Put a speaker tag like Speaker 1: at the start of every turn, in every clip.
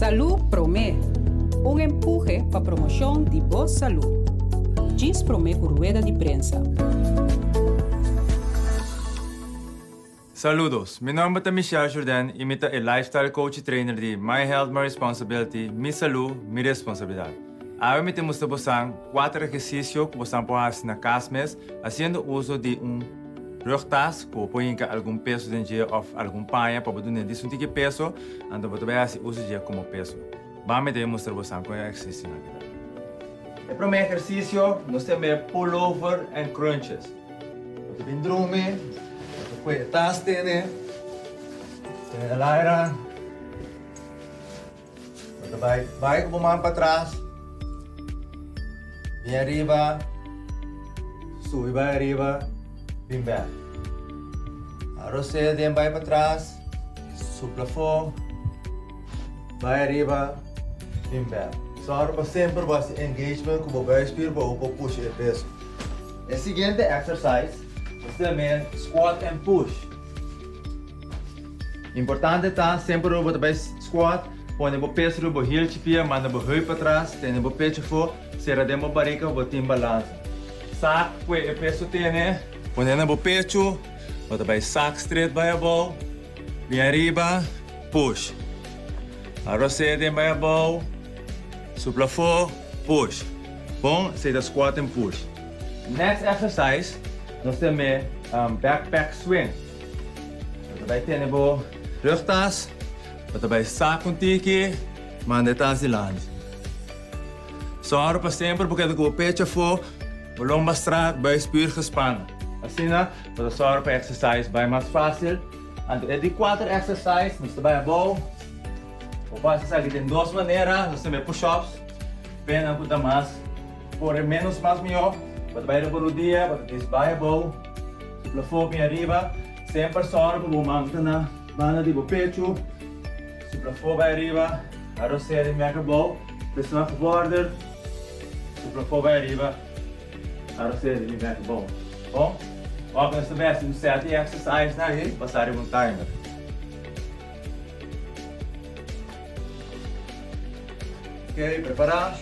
Speaker 1: Salú Promé, un empuhe pa promoshon di bo salú. Djis promé ku rueda di prensa.
Speaker 2: Saludos, mi nomber ta Michelle Jourdain y mi ta e Lifestyle Coach y Trainer di My Health My Responsibility, Mi Salú, Mi Responsabilidad. Awe mi ta mustra bosan cuater ehercicio cu bosan por haci na cas mes haciendo uso di un rugtas cu bo por hinca algun peso den dje of algun paña pa bo duna disa un tiki peso, anto bo ta bay haci uso di dje como peso. Ban mi ta mustra bosan con e ehercicionan aki ta. E prome ehercicio nos ta yama pullover and crunches. Bo ta bin drumi, bo ta kue e tas tene, tene e laira, bo ta bai bai ku bo man patras, bin ariba, subi bai ariba, bin bèk. Arosé den bai patras, supla afó. Bai ariba, bin bek. Sòru pa semper bo hasi engagement ku bo buikspier pa bo por pusha e peso. E siguiente exercise nos ta yam'é squat and push. Importante ta semper ora bo ta bai squat, pone bo peso riba bo hieltje pia, manda bo heup patras, tene bo pecho afó, sera den bo barika pa bo tin balansa. Sak ku e peso tene, pone na bo pecho, bo ta bai sak stret bai abou. Bin ariba, push. Arosé den bai abou, supla afó, push. Bon, esei ta squat en push. Next exercise, nos ta yam'é backpack swing. Bo ta bai tene bo rugtas, bo ta bai sak un tiki, manda e tas dilanti. Sòru pa semper bo keda ku bo pecho afó, bo lomba strak, buikspier gespan. Asina bo ta sòru pa e exercise bai mas fásil. Anto e di kuater exercise nos ta bai abou. Bo por hasi esaki den dos manera, nos ta mira push-ups, pena ku ta mas kore ménos mas mihó. Bo ta bai riba rudia, bo ta dis bai abou, supla afó bin ariba. Semper sòru pa bo man ta na banda di bo pechu, supla afó bai ariba, arosea di mek abou. Personal gevorder, supla afó bai ariba. Ahora si di mi bek bon. Bon, ora nos ta besti un set di exercise nan ei, pasa riba un timer. Ok, prepara.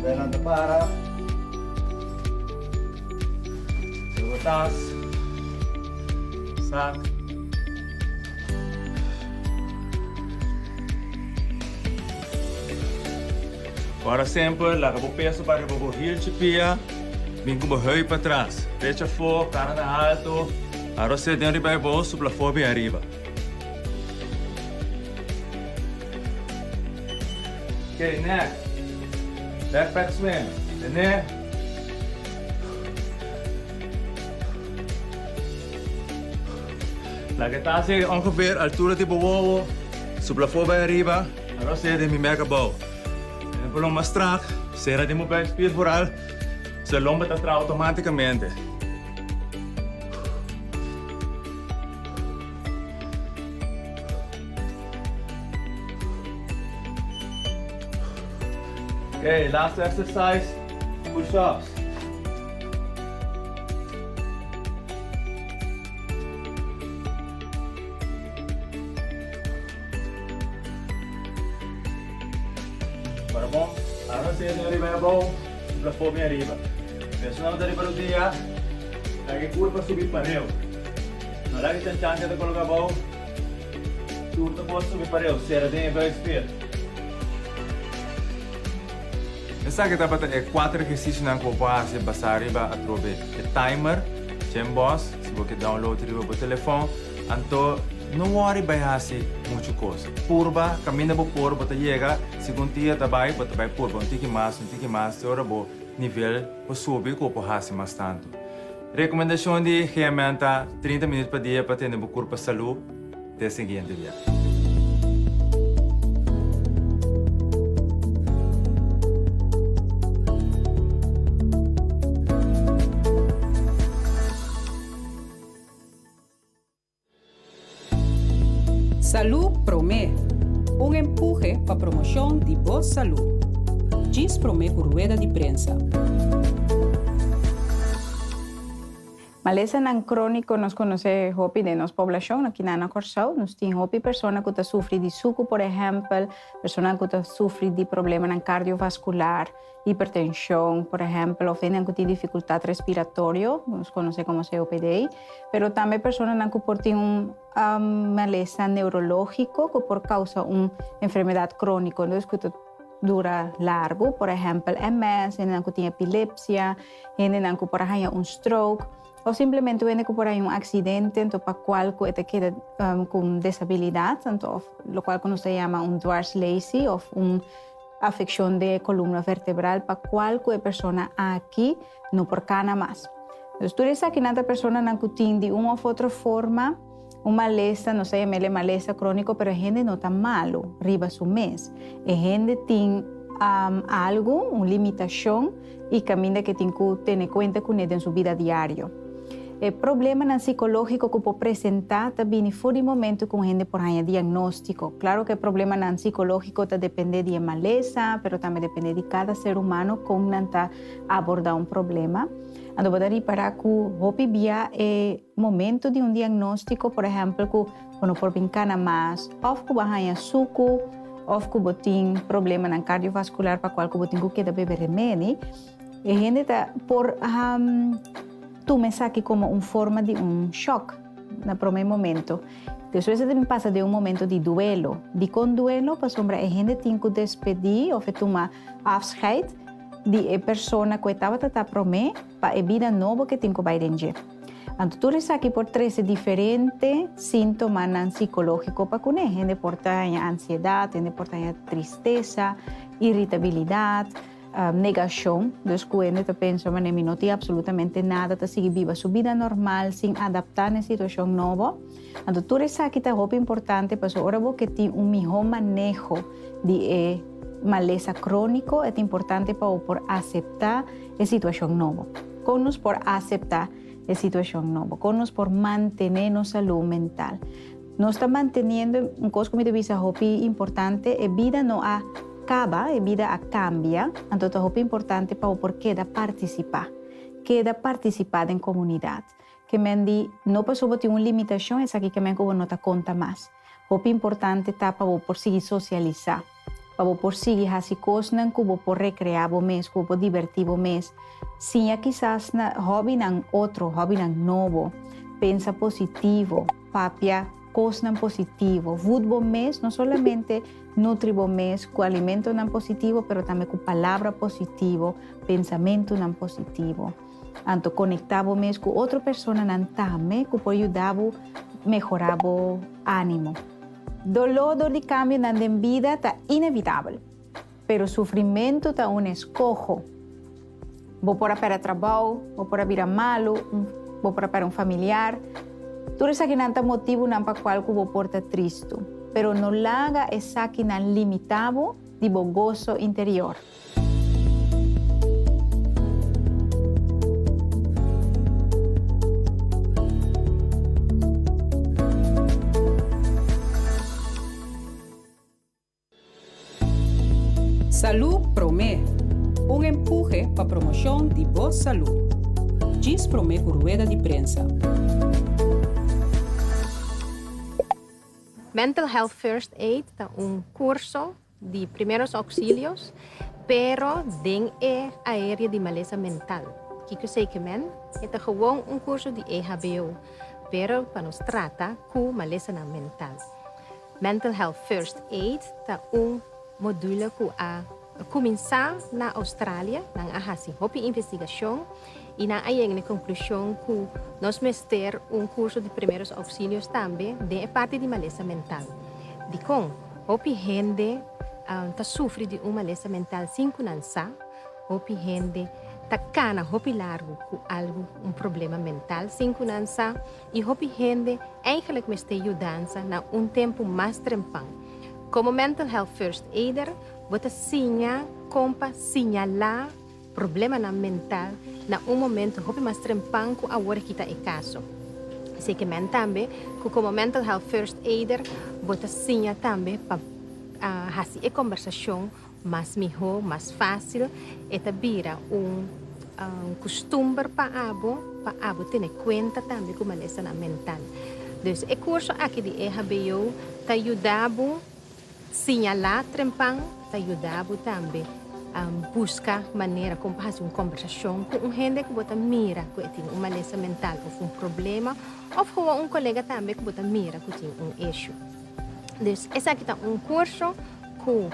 Speaker 2: Nan ta para. Luego tas. Sak. Ora semper laga bo peso pa riba bo hieltje pia. Bin ku bo heup patras. Pecho afó, kara na alto. Arosé den riba e bo, supla afó bin ariba. Ok, next. Backpack swing. Tene. Laga e tas yega ongeveer altura di bo wowo. Supla for bai ariba. Ahora sea den mi mek abou. Tene bo lomba strak. Sera den bo buikspier vooral. So e lomba ta traha automaticamente. Okay, last exercise, push-ups. Para bom, ahora sí, arriba y abou, plafond arriba. Personal ta riba rudia, laga e curpa subi pareu. No laga e chanchan keda coloca abou. Tur ta por subi pareu, sera den e buikspier. Esaki tabata e kuater ehersisionan ku bo por hasi basá riba atrobe e timer, Gymboss, si bo ke download riba bo telefòn. Anto no wòri bai hasi muchu kos. Purba kaminda bo por, bo ta yega, segun dia ta bai, bo ta bai purba un tiki mas, un tiki mas, te ora bo nivel por subi ku bo por hasi mas tantu. Rekomendashon di GMN ta 30 minüt pa dia pa tene bo kurpa salú. Te siguiente bia.
Speaker 1: Salú Promé, un empuhe pa promoshon di bo salú. Djis promé ku rueda di prensa.
Speaker 3: Malesanan króniko nos konosé hopi den nos poblashon aki na Kòrsou. Nos tin hopi persona ku ta sufri di suku por ehèmpel, personanan ku ta sufri di problemanan kardiovaskular, hipertenshon por ehèmpel òf hendenan ku tin difikultat respiratorio, nos konosé komo COPD. Pero tambe personanan ku por tin un malesa neurológiko ku por kousa un enfermedat króniko, entonces ku ta dura largu, por ehèmpel MS, hendenan ku tin epilepsia, hendenan ku por a haña un stroke òf simplemente un hende ku por haña un aksidente anto pa kual ku e ta keda ku un desabilidat anto òf lokual ku nos ta yama un dwarslaesie òf un afekshon di e kolumna vertebral pa kual ku e persona aki no por kana mas. Entonces tur esakinan ta personanan ku tin di un òf otro forma un malesa, nos ta yam'el e malesa króniko, pero e hende no ta malu riba su mes. E hende tin algu, un limitashon, i kaminda ku e tin ku tene kuenta kuné den su bida diario. E problemanan sikológiko ku por presentá ta bini for di momentu ku un hende por haña diagnóstiko. Klaro ku e problemanan sikológiko ta dependé di e malesa, pero tambe dependé di kada ser humano kon nan ta abordá un problema. Anto bo ta ripará ku hopi bia e momento di un diagnóstiko, por ehèmpel ku bo no por bin kana mas, òf ku bo a haña suku, òf ku bo tin problemanan kardiovaskular pa kual ku bo tin ku keda bebe remedi, e hende ta por tuma esaki komo un forma di un shòk na promé momento. Despues e ta bin pasa den un momento di duelo. Dikon duelo? Pasobra e hende tin ku despedí òf e tuma afscheid di e persona ku e tabata ta promé pa e bida nobo ku e tin ku bai den dje. Anto tur esaki por trese diferente síntomanan sikológiko pa kuné. Hende por ta haña ansiedat, hende por ta haña tristesa, iritabilidat, negashon. Dus ku hende ta pensa manera mi no tin apsolutamente nada, ta sigui biba su bida normal sin adaptá na e situashon nobo. Anto tur esaki ta hopi importante pasobra ora bo ke tin un mihó maneho di e malesa króniko e ta importante pa bo por aseptá e situashon nobo. Kon nos por aseptá e situashon nobo? Kon nos por mantené nos salú mental? Nos ta manteniendo, un kos ku mi ta bisa hopi importante, e bida no a kaba, e bida a kambia, anto ta hopi importante pa bo por keda partisipá. Keda partisipá den komunidat. Ke men di, no pasobra bo tin un limitashon esaki ke men ku bo no ta konta mas. Hopi importante ta pa bo por sigui sosialisá, pa bo por sigui hasi kosnan ku bo por rekreá bo mes, ku bo por dibertí bo mes. Siña kisas na hòbinan otro, hòbinan nobo. Pensa positivo, papia kosnan positivo. Vud bo mes, no solamente nutri bo mes ku alimentonan positivo, pero tambe ku palabra positivo, pensamentunan positivo. Anto konektá bo mes ku otro personanan tambe ku por yuda bo mehorá bo ánimo. Doló dor di kambionan den bida ta inevitabel, pero sufrimentu ta un eskoho. Bo por a pèrdè trabou, bo por a bira malu, bo por a pèrdè un familiar. Tur esakinan ta motibunan pa kual ku bo por ta tristu, pero no laga esakinan limitá bo di bo goso interior.
Speaker 1: Salú Promé, un empuhe pa promoshon di bo salú. Djis promé ku rueda di prensa.
Speaker 4: Mental Health First Aid ta un kurso di primeros auxilios, pero den e aerea di malesa mental. Kiko esei ke men? E ta gewoon un kurso di EHBO, pero pa nos trata ku malesanan mental. Mental Health First Aid ta un module ku a kuminsá na Australia. Nan a hasi hopi investigashon i nan a yega na e konklushon ku nos mester un kurso di primeros auxilios tambe den e parti di malesa mental. Dikon? Hopi hende ta sufri di un malesa mental sin ku nan sa. Hopi hende ta kana hopi largu ku algu, un problema mental sin ku nan sa i hopi hende eigenlijk mester yudansa na un tempu mas trempan. Komo mental health first aider bo ta siña kon pa siñalá problemanan mental na un momento hopi mas trempan ku awor aki ta e kaso. Esei ke men tambe ku komo mental health first aider bo ta siña tambe pa hasi e kombersashon mas mihó, mas fásil. E ta bira un kustumber pa abo, pa abo tene kuenta tambe ku malesanan mental. Dus e kurso aki di EHBO ta yuda bo siñalá trempan, ta yuda bo tambe buska manera kon pa hasi un kombersashon ku un hende ku bo ta mira ku e tin un malesa mental òf un problema, òf gewoon un kolega tambe ku bo ta mira ku tin un issue. Dus esaki ta un kurso ku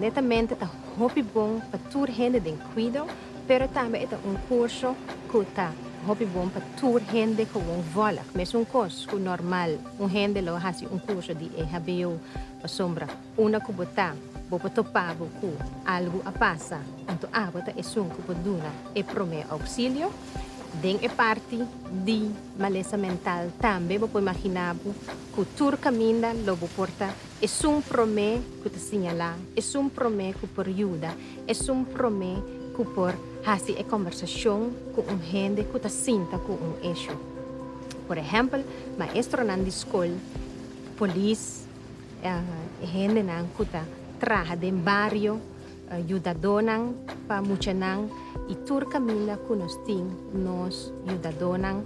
Speaker 4: netamente ta hopi bon pa tur hende den kuido, pero tambe e ta un kurso ku ta hopi bon pa tur hende gewoon vòlg. Mesun kos ku normal un hende lo hasi un kurso di EHBO pasobra unda ku bo ta bo por topa bo ku algu a pasa, anto abo ta esun ku por duna e promé ouksilio. Den e parti di malesa mental tambe bo por imaginá bo ku tur kaminda lo bo por ta esun promé ku ta siñalá, esun promé ku por yuda, esun promé ku por hasi e kòmbersashon ku un hende ku ta sinta ku un issue. Por ehèmpel, maestronan di skol, polis, e hendenan ku ta traha den bario, Yudadónan pa muchanan i tur kaminda ku nos tin nos yudadónan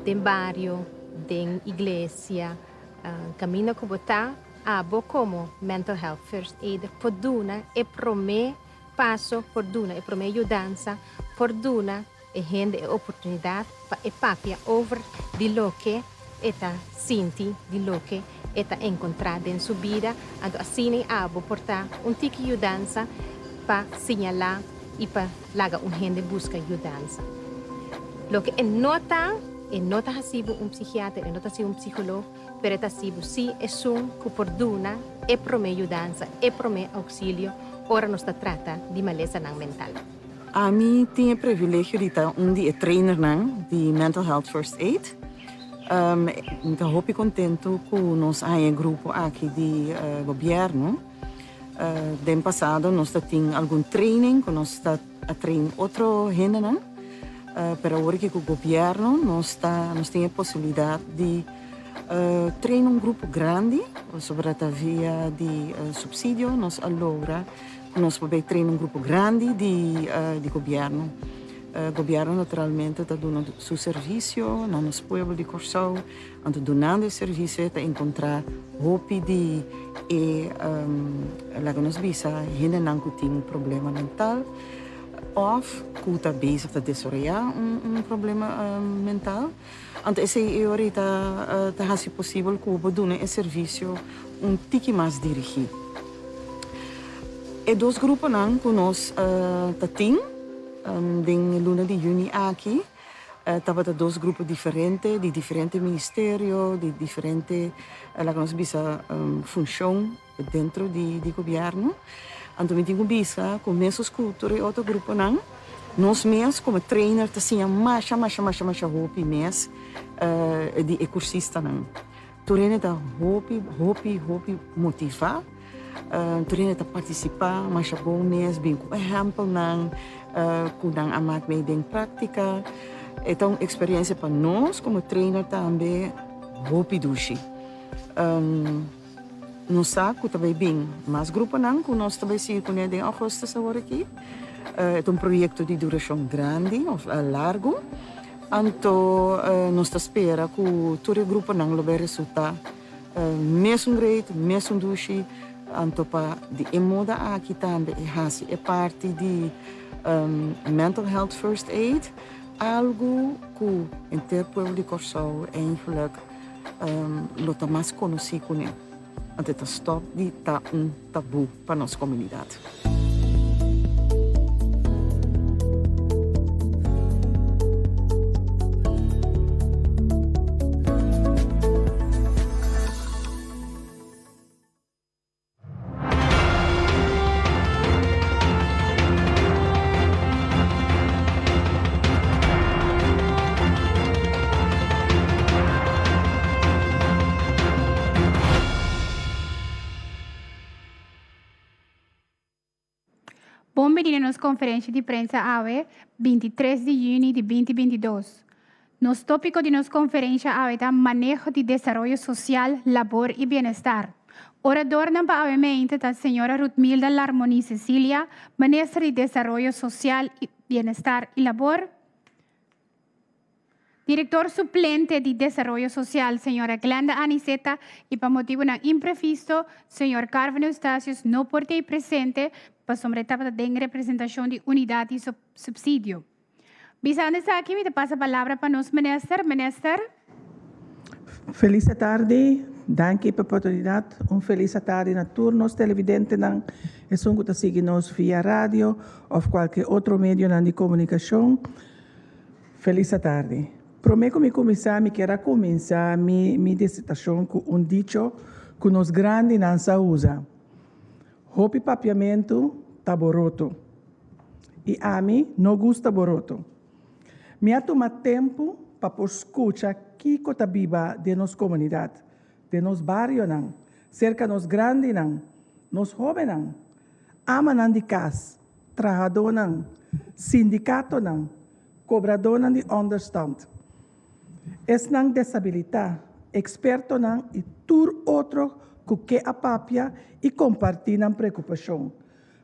Speaker 4: den bario, den iglesia, kaminda ku bo ta, abo komo Mental Health First Aider por duna e promé paso, por duna e promé yudansa, por duna e hende e oportunidat pa e papia over di loke e ta sinti, di loke e ta enkontrá den su bida. Anto asina i abo por ta un tiki yudansa pa siñalá i pa laga un hende buska yudansa. Loke e no ta, e no ta hasi bo un psikiater, e no ta hasi bo un psikolog, pero e ta hasi bo sí esun ku por duna e promé yudansa, e promé ouksilio ora nos ta trata di malesanan mental.
Speaker 5: Ami tin e privilegio di ta un di e trainernan di Mental Health First Aid. Mi ta hopi kontentu ku nos a haña e grupo aki di gobièrnu. Den pasado nos ta tin algun training ku nos ta a train otro hendenan, pero awor aki ku gobièrnu nos ta nos tin e posibilidat di train un grupo grandi, pasobra ta via di supsidio nos a logra. Nos por bay train un grupo grandi di di gobierno. Gobierno naturalmente ta duna su servicio na nos pueblo di Corsou, anto dunando e servicio e ta encontra hopi di e laga nos bisa hendenan cu tin un problema mental of cu ta bezig ta desaroya un problema mental. Anto esey e ora ta ta haci posibel cu bo duna e servicio un tiki mas dirigi. E dos gruponan cu nos ta tin den luna di juni aki tabata dos grupo diferente di diferente ministerio, di diferente laga nos bisa funcion dentro di di gobierno. Anto mi tin cu bisa cu mesun cu tur e otro gruponan, nos mes como trainer ta siña masha masha masha masha hopi mes di e cursistanan. Tur hende ta hopi hopi hopi motiva, tur hende ta participa masha bon mes, bin cu ehempelnan cu nan a mak mee den practica. E ta un experiencia pa nos como trainer tambe hopi dushi. Nos sa ku ta bai bin mas gruponan ku nos ta bai sigui kuné den augustus awor aki. E ta un proyekto di durashon grandi òf largu. Anto nos ta spera ku tur e gruponan lo bai resultá mesun great, mesun dushi. Anto pa di e moda aki tambe e hasi e parti di Mental Health First Aid algu ku henter pueblo di Kòrsou eigenlijk lo ta mas konosí kuné. Anto e ta stòp di ta un tabú pa nos komunidat.
Speaker 6: bini na nos konferensha di prensa awe, 23 di yüni di 2022. Nos tópiko di nos konferensha awe ta Maneho di Desaroyo Sosial, Labor i Bienestar. Oradornan pa awe mente ta señora Ruthmilda Larmonie Cecilia, Minister di Desaroyo Sosial, Bienestar i Labor, Direktor suplente di Desaroyo Sosial, señora Glenda Aniceta i pa motibunan imprevisto, señor Carvin Eustatius no por t'ei presente pasobra e tabata den representashon di Unidat di Supsidio. Bisando esaki mi ta pasa palabra pa nos minister. Minister.
Speaker 7: Felis atardi, danki pa e oportunidat. Un felis atardi na tur nos televidentenan, esun ku ta sigui nos via radio òf kualke otro medionan di komunikashon. Felis atardi. Promé ku mi kuminsá mi kier a kuminsá mi mi disertashon ku un dicho ku nos grandinan sa usa, Hopi papiamentu ta boroto. I ami no gusta boroto. Mi a tuma tempu pa por skucha kiko ta biba den nos komunidat, den nos barionan, serka nos grandinan, nos hóbennan, amanan di kas, trahadónan, sindikatonan, kobradónan di ònderstant, esnan desabilitá, ekspertonan i tur otro ku ke a papia i kompartí nan preokupashon.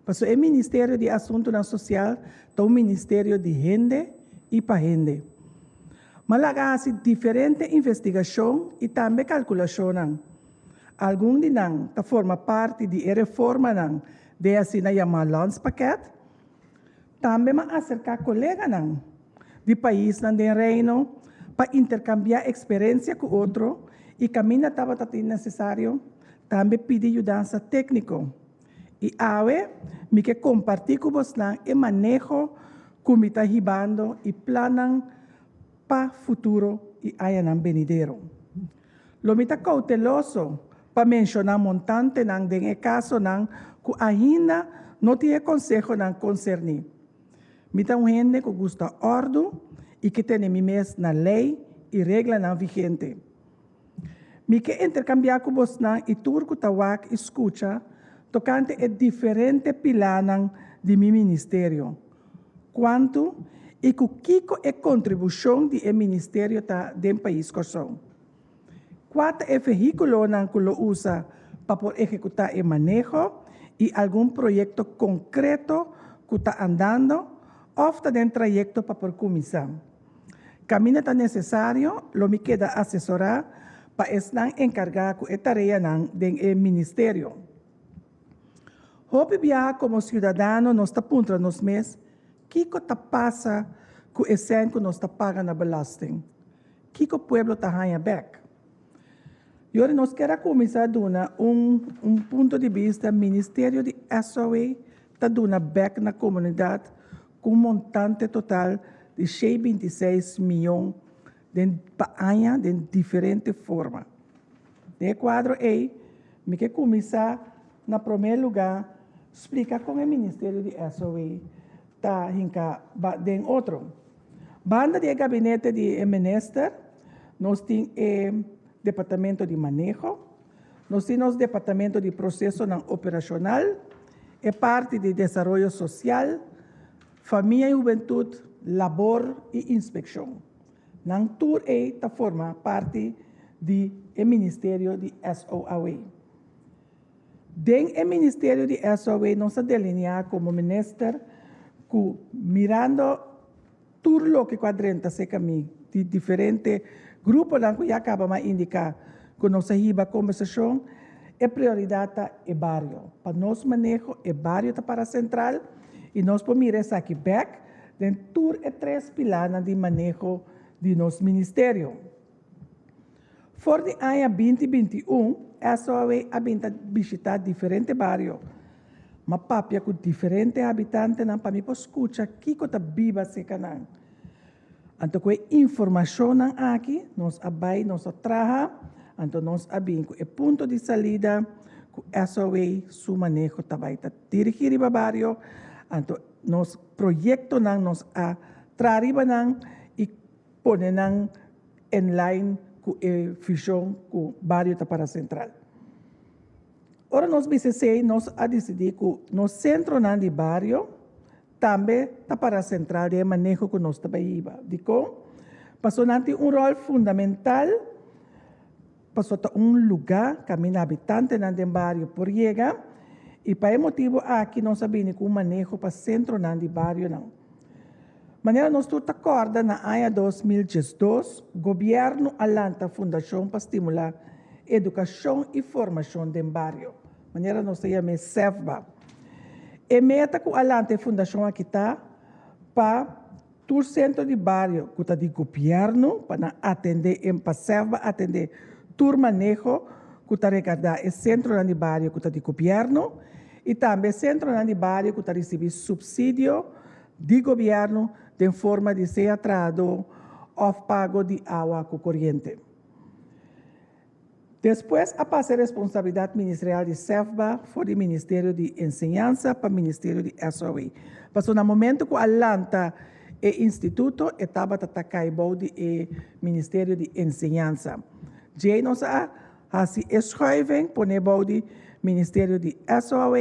Speaker 7: Pasobra e Ministerio di Asuntunan Sosial ta un ministerio di hende i pa hende. M'a laga hasi diferente investigashon i tambe kalkulashonnan. Algun di nan ta forma parti di e reformanan den e asina yamá Landspakket. Tambe m'a aserká koleganan di paisnan den Reino pa interkambiá eksperensia ku otro i kaminda tabata tin nesesario tambe pidi yudansa tékniko. I awe mi ke kompartí ku bosnan e maneho ku mi ta hibando i plannan pa futuro i añanan benidero. Lo mi ta kouteloso pa menshoná montantenan den e kasonan ku ainda no tin e konsehonan konserní. Mi ta un hende ku gusta òrdu i ke tene mi mes na lei i reglanan vigente. Mi ke interkambiá ku bosnan i tur ku ta wak i skucha tokante e diferente pilánan di mi ministerio, kuantu i ku kiko e kontribushon di e ministerio ta den pais Kòrsou. Kua ta e vehíkulonan ku lo usa pa por ehekutá e maneho i algun proyekto konkreto ku ta andando òf ta den trayekto pa por kuminsá. Kaminda ta nesesario lo mi keda asesorá pa esnan enkargá ku e tareanan den e ministerio. Hopi biaha komo siudadano nos ta puntra nos mes kiko ta pasa ku e sèn ku nos ta paga na belasting? Kiko pueblo ta haña bèk? I ora nos kier a kuminsá duna un un punto di bista, Ministerio di SOA ta duna bèk na komunidat ku un montante total di shei 26 mion den pa aña den diferente forma. Den e kuadro ei mi ke kuminsá na promé lugá splika kon e Ministerio di SOA ta hinka den otro. Banda di e gabinete di e minister nos tin e departamento di maneho, nos tin nos departamento di prosesonan operashonal, e parti di desaroyo sosial, famia i hubentut, labor i inspekshon. Nan tur ei ta forma parti di e ministerio di SOAW. Den e ministerio di SOAW nos a delineá komo minister ku mirando tur loke ku a drenta serka mi di diferente gruponan ku ya kaba mi a indiká ku nos a hiba kombersashon, e prioridat ta e bario. Pa nos maneho e bario ta para sentral i nos por mira esaki bèk den tur e tres pilarnan di maneho di nos ministerio. For di aña 2021, SOAW a bin ta bishitá diferente bario. M'a papia ku diferente habitantenan pa mi por skucha kiko ta biba serka nan. Anto ku e informashonnan aki nos a bai, nos a traha, anto nos a bin ku e punto di salida ku SOAW su maneho ta bai ta dirigí riba bario, anto nos proyektonan nos a traha riba nan i pone nan en lijn ku e vishon ku bario ta para sentral. Ora nos bisa esei nos a disidí ku nos sentronan di bario tambe ta para sentral den e maneho ku nos ta bai hiba. Dikon? Pasobra nan tin un ròl fundamental pasobra ta un lugá kaminda habitantenan den bario por yega i pa e motibu aki nos a bini ku un maneho pa sentronan di barionan. Manera nos tur ta kòrda na aña 2012 gobièrnu a lanta Fundashon pa Stimulá Edukashon i Formashon den Bario, manera nos ta yam'é SEFBA. E meta ku a lanta e fundashon aki ta pa tur sentro di bario ku ta di gobièrnu pa nan atendé e pa SEFBA atendé tur maneho ku ta regardá e sentronan di bario ku ta di gobièrnu i tambe sentronan di bario ku ta risibí supsidio di gobièrnu den forma di sea trahadó òf pago di awa ku koriente. Despues a pasa e responsabilidat ministerial di SEFBA for di Ministerio di Enseñansa pa Ministerio di SOW. Pasobra na momento ku a lanta e instituto e tabata ta kai bou di e Ministerio di Enseñansa. Djei nos a hasi e schuiving pone bou di Ministerio di SOW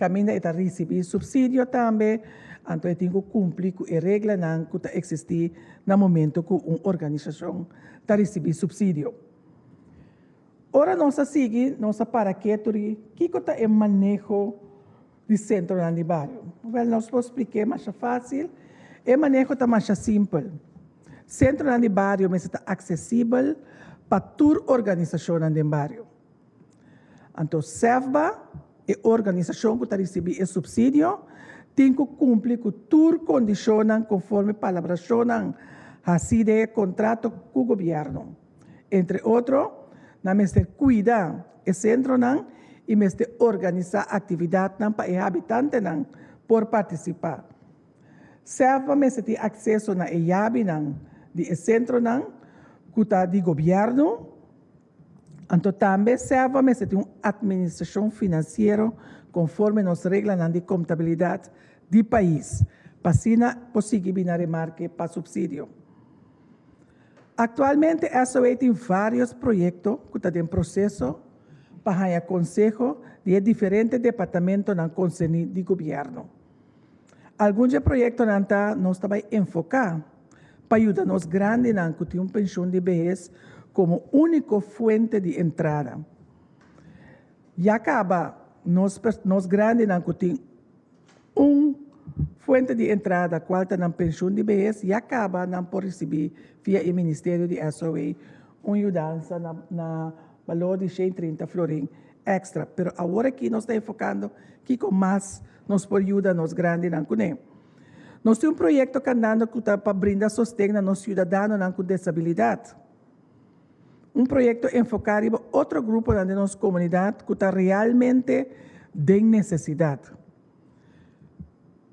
Speaker 7: kaminda e ta risibí supsidio tambe, anto e tin ku kumpli ku e reglanan ku ta eksistí na momento ku un organisashon ta risibí supsidio. Ora nos a sigui, nos a para ketu ri kiko ta e maneho di sentronan di bario. Wèl, nos por splik'é masha fásil. E maneho ta masha simpel. Sentronan di bario mester ta aksesibel pa tur organisashonnan den bario. Anto SEFBA, e organisashon ku ta risibí e supsidio, tin ku kumpli ku tur kondishonnan konforme palabrashonnan hasí den e kontrato ku gobièrnu. Entre otro, nan mester kuida e sentronan i mester organisá aktividatnan pa e habitantenan por partisipá. SEFBA mester tin akseso na e yabinan di e sentronan ku ta di gobièrnu. Anto tambe SEFBA mester tin un atministrashon finansiero konforme nos reglanan di kontabilidat di pais, pa asina por sigui bina remarke pa supsidio. Aktualmente SOA tin vários proyekto ku ta den proseso pa haña konseho di e diferente departamentonan konserní di gobièrnu. Algun dje proyektonan ta nos ta bai enfoká pa yuda nos grandinan ku tin un penshun di behes komo úniko fuente di entrada. Ya kaba nos nos grandinan ku tin Un fuente di entrada cual ta nan pensioen di behes ya caba nan por ricibi via e Ministerio di SOA un yudansa na na balor di 130 florin extra. Pero awor aki nos ta enfocando kico mas nos por yuda nos grandinan cune. Nos tin un proyecto candando cu ta pa brinda sosten na nos ciudadanonan cu desabilidad. Un proyecto enfoca riba otro gruponan den nos comunidad cu ta realmente den necesidad.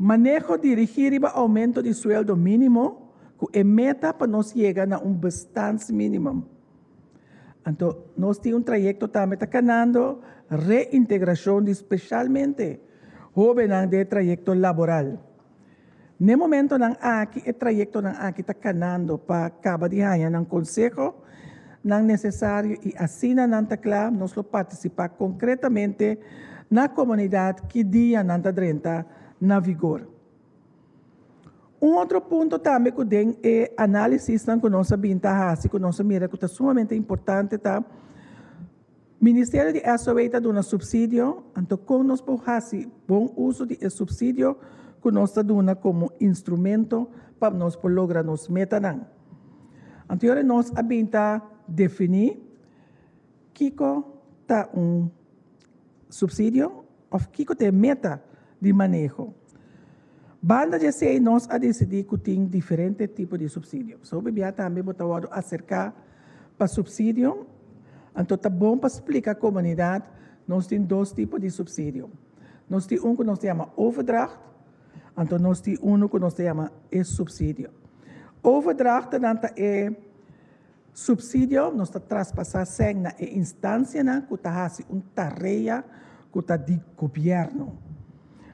Speaker 7: Maneho dirigi riba aumento di sueldo minimo cu e meta pa nos yega na un bestaansminimum. Anto nos tin un trayecto tambe ta canando reintegracion di specialmente hobennan den e trayecto laboral. N'e momentonan aki e trayektonan aki ta kanando pa kaba di haña nan konseho nan nesesario i asina nan ta kla nos lo partisipá konkretamente na komunidat ki dia nan ta drenta na vigor. Un otro punto tambe ku den e análisisnan ku nos a bin ta hasi ku nos a mira ku ta sumamente importante ta, Ministerio di SOA ta duna supsidio, anto kon nos por hasi bon uso di e supsidio ku nos ta duna komo instrumento pa nos por logra nos metanan? Anto yora nos a bin ta definí kiko ta un supsidio òf kiko ta e meta di maneho. Banda di esei nos a disidí ku tin diferente tipo di supsidio. So hopi bia tambe bo ta wòrdu aserká pa supsidio, anto ta bon pa splika komunidat nos tin dos tipo di supsidio. Nos tin un ku nos ta yama overdracht, anto nos tin unu ku nos ta yama e supsidio. Overdrachtennan ta e supsidio nos ta traspasá sèn na e instansianan ku ta hasi un tarea ku ta di gobièrnu.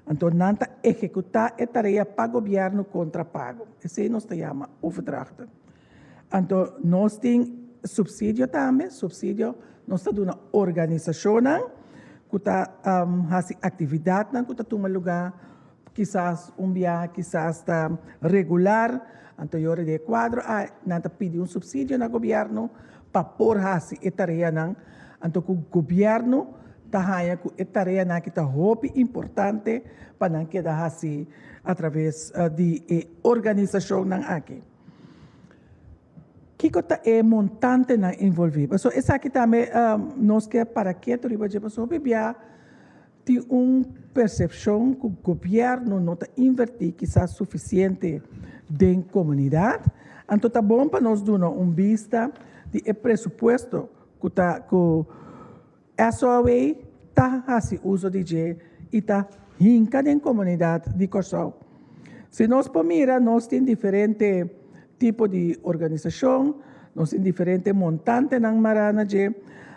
Speaker 7: Anto nan ta ehekutá e tarea pa gobièrnu kontra pago. Esei nos ta yama overdrachten. Anto nos tin supsidio tambe, supsidio nos ta duna organisashonnan ku ta hasi aktividatnan ku ta tuma lugá. Kisas un biaha, kisas ta regular. Anto yora di e kuadro a nan ta pidi un supsidio na gobièrnu pa por hasi e tareanan. Anto ku gobièrnu ta haña ku e tareanan aki ta hopi importante pa nan keda hasi atraves di e organisashonnan aki. Kiko ta e montantenan envolví? Pasobra esaki tambe nos ke para ketu riba dje pasobra hopi bia tin un persepshon ku gobièrnu no ta invertí kisas sufisiente den komunidat. Anto ta bon pa nos duna un bista di e presupuesto ku ta ku SOAW ta hasi uso di dje i ta hinka den komunidat di Kòrsou. Si nos por mira nos tin diferente tipo di organisashon, nos tin diferente montantenan mará na dje,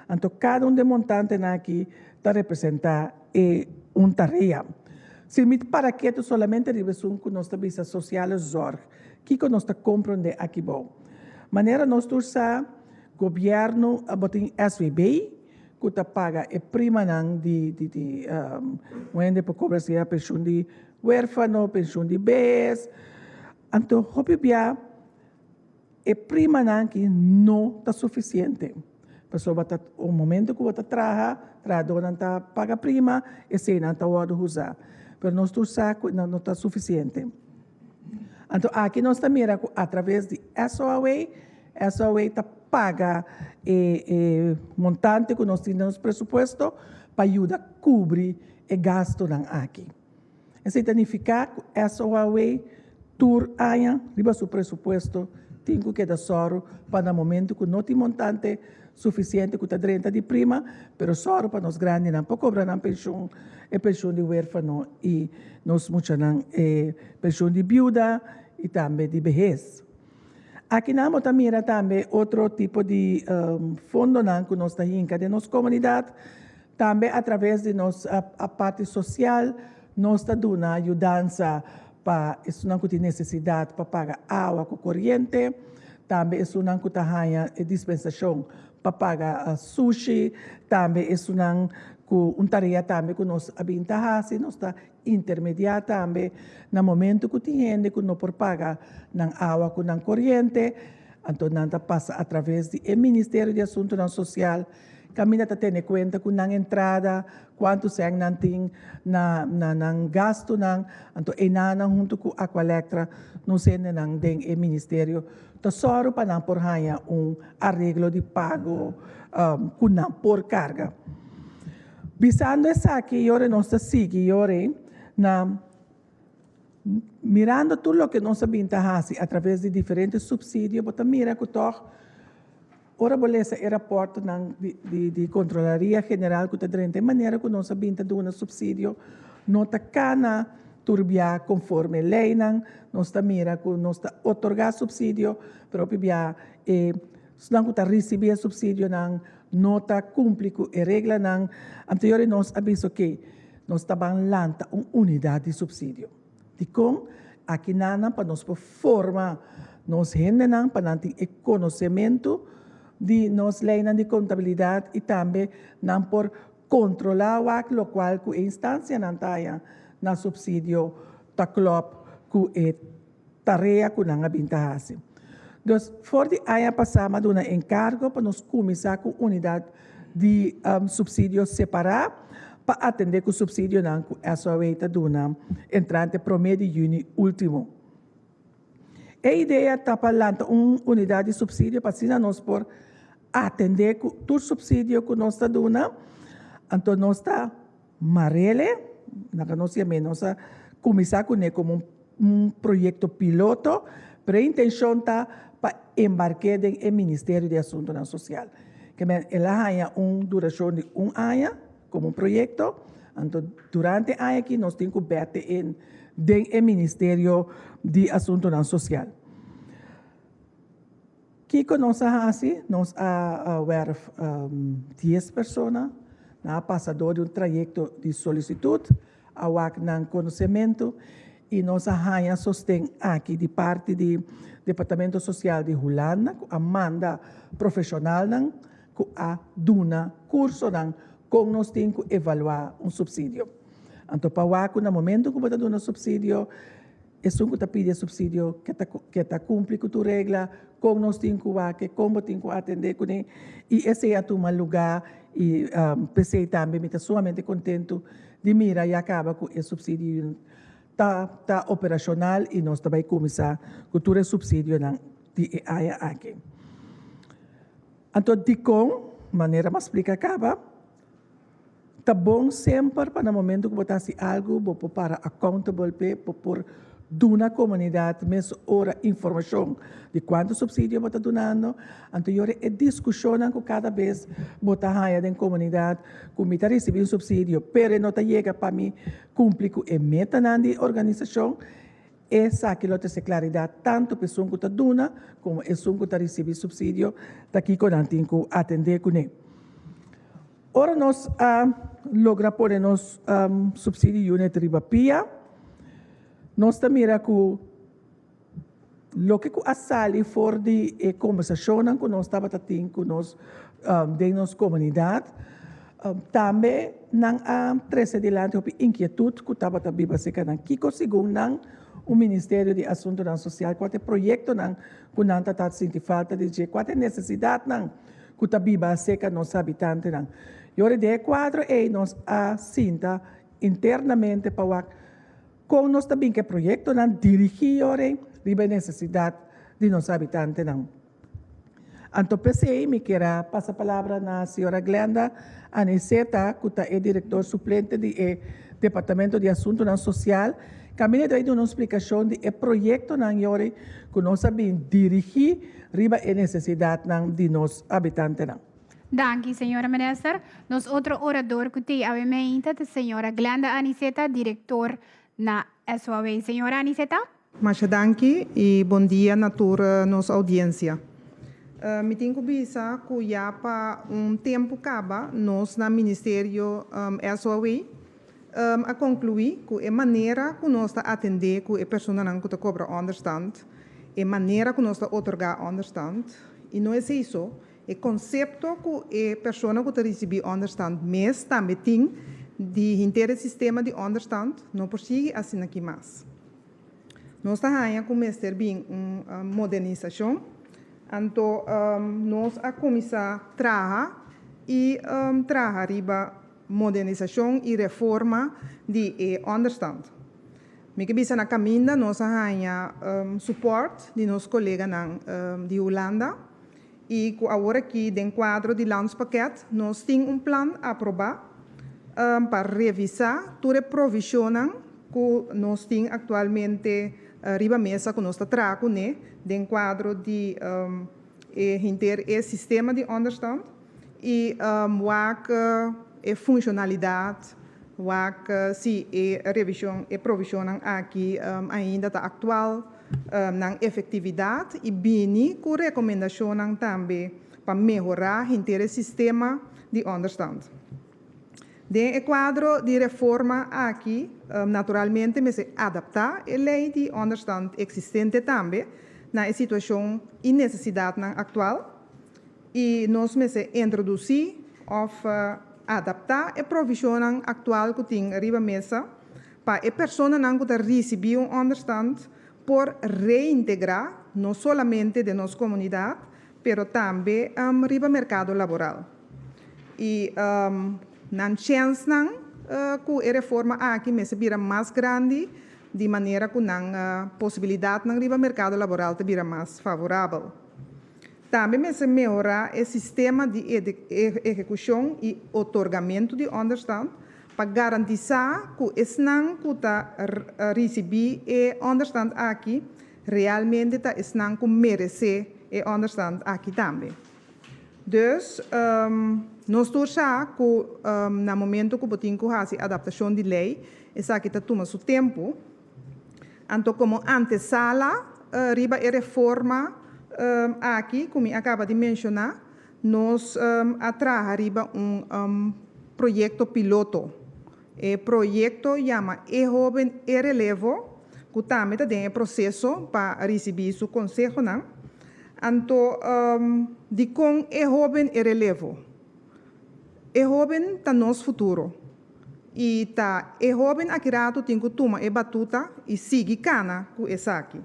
Speaker 7: anto kada un di e montantenan aki ta representá e un tarea. Si mi para ketu solamente riba esun ku nos ta bisa sociale zorg, kiko nos ta komprondé aki bou? Manera nos tur sa, Gobièrnu bo tin SVB ku ta paga e primanan di di di un hende por kobra sea penshun di huérfano, penshun di behes. Anto hopi bia e primanan aki no ta sufisiente pasobra ta un momento ku bo ta traha, trahadónan ta paga prima, eseinan ta wòrdu usá. Pero nos tur sa ku no ta sufisiente. Anto aki nos ta mira ku atraves di SOAW, SOAW ta paga e e montante ku nos tin den nos presupuesto pa yuda kubri e gastunan aki. Esei ta nifiká ku SOAW tur aña riba su presupuesto tin ku keda sòru pa na momento ku no tin montante sufisiente ku ta drenta di prima, pero sòru pa nos grandinan por kobra nan penshun, e penshun di huérfano i nos muchanan e penshun di biuda i tambe di behes. Akinan bo ta mira tambe otro tipo di fondonan ku nos ta hinka den nos komunidat, tambe atraves di nos parti sosial nos ta duna yudansa pa esunnan ku tin nesesidat pa paga awa ku koriente, tambe esunnan ku ta haña e dispensashon pa paga sushi, tambe esunnan ku un tarea tambe ku nos a bin ta hasi, nos ta intermediá tambe na momento ku tin hende ku no por paga nan awa ku nan koriente, anto nan ta pasa atraves di e Ministerio di Asuntunan Sosial Kaminda ta tene kuenta ku nan entrada, kuantu sèn nan tin na na nan gastunan, anto enanan huntu ku Aqualectra nos hendenan den e ministerio ta sòru pa nan por haña un areglo di pago ku nan por karga. Bisando esaki yore nos ta sigui yore na mirando tur loke nos a bin ta hasi atraves di diferente supsidio bo ta mira ku tòg Ora bo lesa e raportnan di Controlaria General cu ta drenta e manera cu nos a bin ta duna subsidio no ta cana turbia conforme leynan. Nos ta mira cu nos ta otorga subsidio pero hopi bia e esnan cu ta ricibi e subsidionan no ta cumpli cu e reglanan. Anterior nos a bisa oke nos ta ban lanta un unidad di subsidio. Dikon? Aki nannan pa nos por forma nos hendenan pa nan tin e konosementu di nos leinan di kontabilidat i tambe nan por kontrolá wak lokual ku e instansianan ta haña na supsidio ta klòp ku e tarea ku nan a bin ta hasi. Dus for di aña pasá mi a duna enkargo pa nos kuminsá ku unidat di supsidio separá pa atendé ku supsidionan ku SOAW ta duna entrante promé di yüni último. E idea ta pa lanta un unidat di supsidio pa asina nos por atendé ku tur supsidio ku nos ta duna, anto nos ta Marele, na nos yam'é, nos a kuminsá kuné komo un proyekto piloto, pero e intenshon ta pa embark'é den e Ministerio di Asuntunan Sosial. Ke men el a haña un durashon di un aña komo un proyekto, anto durante e aña aki nos tin ku bète en den e Ministerio di Asuntunan Sosial. Kiko nos a hasi? Nos a wèrf dies persona. Nan a pasa dor di un trayekto di solisitut, a wak nan konosementu i nos a haña sosten aki di parti di Departamento Sosial di Hulanda ku a manda profeshonalnan ku a duna kursonan kon nos tin ku evaluá un supsidio. Anto pa wak ku na momento ku bo ta duna supsidio, esun ku ta pidi e supsidio ke ta ke ta kumpli ku tur regla, kon nos tin ku wak e, kon bo tin ku atendé kuné. I esei a tuma lugá i p'esei tambe mi ta sumamente kontentu di mira ya kaba ku e supsidio ta ta operashonal i nos ta bai kuminsá ku tur e supsidionan di e aña aki. Anto dikon, manera mi a splika kaba, Ta bon semper pa na momento ku bo ta hasi algu bo por para accountable p'e, bo por duna komunidat mes ora informashon di kuantu supsidio bo ta dunando. Anto yora e diskushonnan ku kada bes bo ta haña den komunidat ku mi ta risibí un supsidio pero e no ta yega pa mi kumpli ku e metanan di organisashon, esaki lo trese klaridat tantu pa esun ku ta duna komo esun ku ta risibí supsidio ta kiko nan tin ku atendé kuné. Ora nos a logra pone nos subsidy unit riba pia, nos ta mira ku loke ku a sali for di e kombersashonnan ku nos tabata tin ku nos den nos komunidat, tambe nan a trese dilanti hopi inkietut ku tabata biba serka nan. Kiko segun nan un Ministerio di Asuntunan Sosial, kua ta e proyektonan ku nan ta ta sinti falta di dje, kua ta e nesesidatnan ku ta biba serka nos habitantenan. I ora den e kuadro ei nos a sinta internamente pa wak kon nos ta bin ku e proyektonan dirigí ora ei riba e nesesidat di nos habitantenan. Anto p'esei mi kier a pasa palabra na señora Glenda Aniceta ku ta e direktor suplente di e Departamento di Asuntunan Sosial kaminda ta bai duna un splikashon di e proyektonan yori ku nos a bin dirigí riba e nesesidatnan di nos habitantenan.
Speaker 6: Danki, señora Minister. Nos otro orador ku t'ei awe meinta ta señora Glenda Aniceta, direktor na SOAW. Señora Aniceta.
Speaker 8: Masha danki i bon dia na tur nos oudiensia. Mi tin ku bisa ku ya pa un tempu kaba nos na Ministerio SOAW a konkluí ku e manera ku nos ta atendé ku e personanan ku ta kobra ònderstant, e manera ku nos ta otorgá ònderstant, i no esei so, e konsepto ku e persona ku ta risibí ònderstant mes tambe tin di henter e sistema di ònderstant, no por sigui asin'aki mas. Nos ta haña ku mester bin un modernisashon, anto nos a kuminsá traha i traha riba modernisashon i reforma di e ònderstant. Mi ke bisa na kaminda nos a haña supòrt di nos koleganan di Hulanda i ku awor aki den kuadro di Landspakket nos tin un plan aprobá pa revisá tur e provishonnan ku nos tin aktualmente riba mesa ku nos ta traha kuné den kuadro di e henter e sistema di ònderstant. I wak e funshonalidat, wak si e revishon, e provishonnan aki ainda ta aktual, nan efektividat i bini ku rekomendashonnan tambe pa mehorá henter e sistema di ònderstant. Den e kuadro di reforma aki naturalmente mester adaptá e lei di ònderstant eksistente tambe na e situashon i nesesidatnan aktual. I nos mester introdusí òf adaptá e provishonnan aktual ku tin riba mesa pa e personanan ku ta risibí un ònderstant por reintegrá no solamente den nos komunidat pero tambe riba merkado laboral. I nan chènsnan ku e reforma aki mester bira mas grandi di manera ku nan posibilidatnan riba merkado laboral ta bira mas favorabel. Tambe mester mehorá e sistema di ehekushon i otorgamentu di ònderstant pa garantisá ku esnan ku ta risibí e ònderstant aki realmente ta esnan ku meresé e ònderstant aki tambe. Dus, nos tur sa ku na momentu ku bo tin ku hasi adaptashon di lei, esaki ta tuma su tempu. Anto komo antesala riba e reforma aki ku mi a kaba di menshoná, nos a traha riba un proyekto piloto. E proyekto yama E Hoben E Relevo, ku tambe ta den e proseso pa risibí su konsehonan. Anto dikon E Hoben E Relevo? E hoben ta nos futuro. I ta e hóben aki ratu tin ku tuma e batuta i sigui kana ku esaki.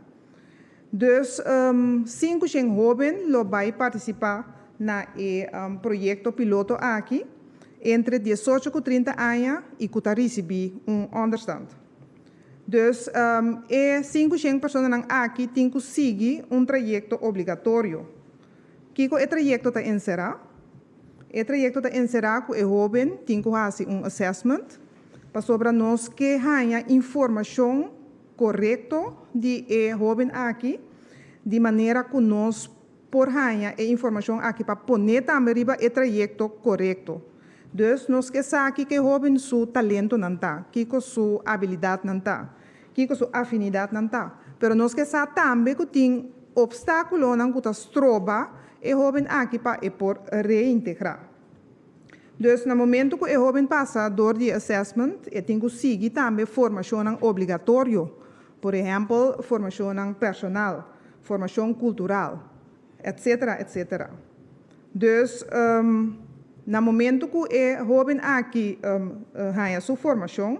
Speaker 8: Dus 500 hóben lo bai partisipá na e proyekto piloto aki entre 18 ku 30 aña i ku ta risibí un ònderstant. Dus e 500 personanan aki tin ku sigui un trayekto obligatorio. Kiko e trayekto ta enserá? E trayekto ta enserá ku e hóben tin ku hasi un assessment pasobra nos ke haña informashon korekto di e hóben aki di manera ku nos por haña e informashon aki pa pone tambe riba e trayekto korekto. Dus nos ke sa kiko e hóben su talentonan ta, kiko su abilidatnan ta, kiko su afinidatnan ta. Pero nos ke sa tambe ku tin opstákulonan ku ta stroba e hóben aki pa e por reintegrá. Dus na momento ku e hóben pasa dor di assessment, e tin ku sigui tambe formashonnan obligatorio. Por ehèmpel, formashonnan personal, formashon kultural, etcétera, etcétera. Dus na momento ku e hóben aki haña su formashon,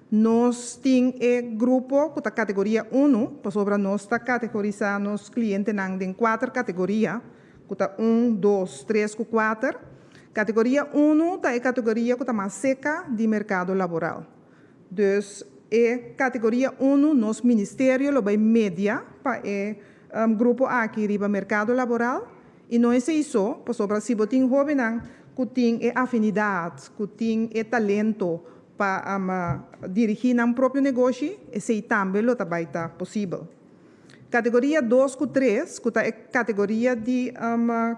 Speaker 8: nos tin e grupo ku ta kategoria 1, pasobra nos ta kategorisá nos klientenan den kuater kategoria, ku ta 1, 2, 3 ku 4. Kategoria 1 ta e kategoria ku ta mas seka di merkado laboral. Dus e kategoria 1 nos ministerio lo bai media pa e grupo aki riba merkado laboral. I no esei so, pasobra si bo tin hóbennan ku tin e afinidat, ku tin e talento pa dirigí nan propio negoshi, esei tambe lo ta bai ta posibel. Kategoria 2 ku 3, ku ta e kategoria di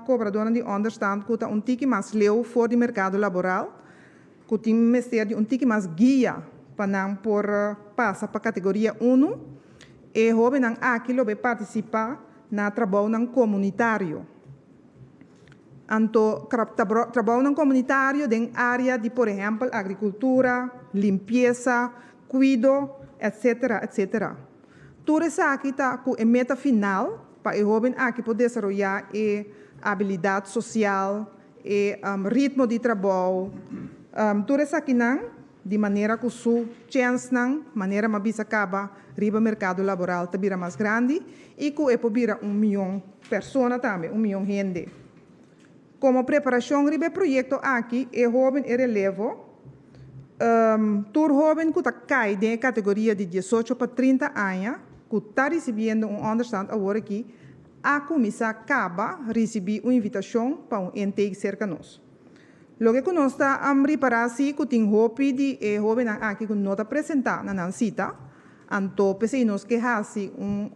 Speaker 8: kobradónan di ònderstant ku ta un tiki mas leu for di merkado laboral, ku tin mester di un tiki mas guia pa nan por pasa pa kategoria 1, e hóbennan aki lo bai partisipá na trabounan komunitario. Anto trabounan komunitario den área di por ehèmpel agrikultura, limpiesa, kuido, etcétera, etcétera. Tur esaki ta ku e meta final pa e hóben aki por desaroyá e abilidat sosial, e ritmo di trabou, tur esakinan di manera ku su chènsnan, manera m'a bisa kaba, riba merkado laboral ta bira mas grandi i ku e por bira un mion persona tambe, un mion hende. Komo preparashon riba e proyekto aki, e hóben e relevo, tur hóben ku ta kai den e kategoria di 18 pa 30 aña ku ta risibiendo un ònderstant awor aki, a kuminsá kaba risibí un invitashon pa un intake serka nos. Loke ku nos ta ripará si ku tin hopi di e hóbennan aki ku no ta presentá na nan sita, anto p'esei nos ke hasi un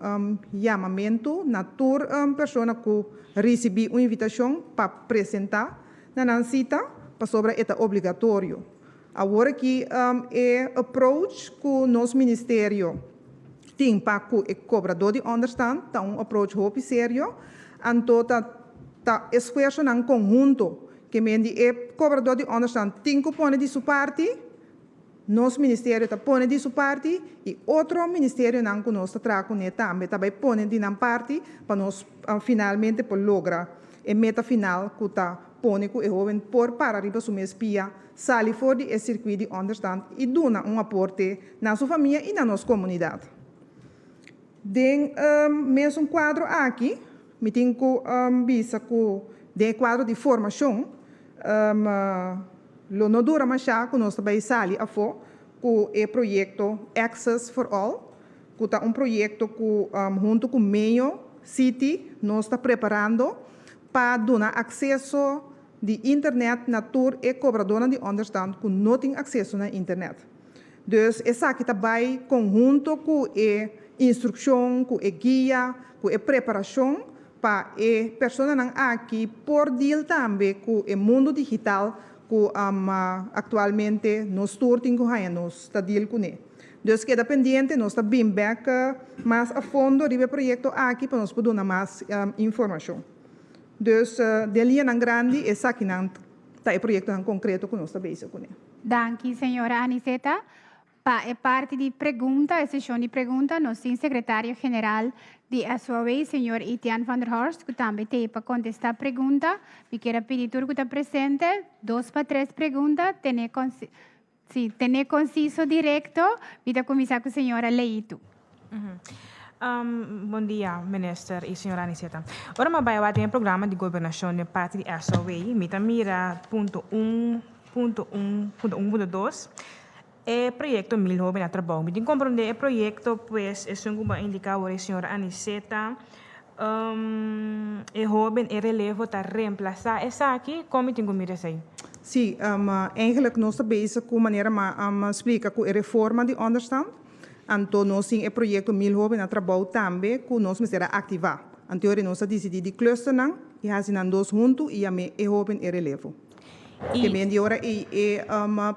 Speaker 8: yamamentu na tur persona ku risibí un invitashon pa presentá na nan sita, pasobra e ta obligatorio. Awor aki e approach ku nos ministerio tin pa ku e kobradó di ònderstant ta un approach hopi serio, anto ta ta esfuersonan konhunto ke men di e kobradó di ònderstant tin ku pone di su parti, nos ministerio ta pone di su parti i otro ministerionan ku nos ta traha kuné tambe ta bai pone di nan parti pa nos finalmente por logra e meta final ku ta pone ku e hóben por para riba su mes pia, sali for di e sirkuit di ònderstant i duna un aporte na su famia i na nos komunidat. Den mesun kuadro aki, mi tin ku bisa ku den e kuadro di formashon lo no dura mashá ku nos ta bai sali afó ku e proyekto Access for All, ku ta un proyekto ku huntu ku Mayo City nos ta preparando pa duna akseso di internet na tur e kobradónan di ònderstant ku no tin akseso na internet. Dus esaki ta bai konhunto ku e instrukshon, ku e guia, ku e preparashon pa e personanan aki por deal tambe ku e mundu digital ku aktualmente nos tur tin ku haña nos ta deal kuné. Dus keda pendiente, nos ta bin bèk mas a fondo riba e proyekto aki pa nos por duna mas informashon. Dus den liñanan grandi esakinan ta e proyektonan konkreto ku nos ta bezig kuné.
Speaker 6: Danki, señora Aniceta. Pa e parti di pregunta, e seshon di pregunta, nos tin sekretario general di SOAW, señor Etienne van der Horst, ku tambe t'ei pa kontestá pregunta. Mi kier a pidi tur ku ta presente, dos pa tres pregunta, tene. Si, tene konsiso direkto, mi ta kuminsá ku señora Leitu.
Speaker 9: Bon dia, minister i señora Aniceta. Ora mi a bai wak den e programa di gobernashon den parti di SOW, mi ta mira punto un punto un punto un punto dos, e proyekto Mil Hoben na Trabou. Mi tin komprondé e proyekto, pues esun ku bo a indiká awor e señora Aniceta, E hoben e relevo ta remplasá esaki? Kon mi tin ku mira esei?
Speaker 8: Sí, eigenlijk nos ta bezig ku manera m'a splika ku e reforma di onderstand. Anto nos tin e proyekto Mil Hoben na Trabou tambe ku nos mester a aktivá. Anto yori nos a disidí di clusternan i hasi nan dos huntu i yam'é e hoben e relevo. Ke men di ora ei e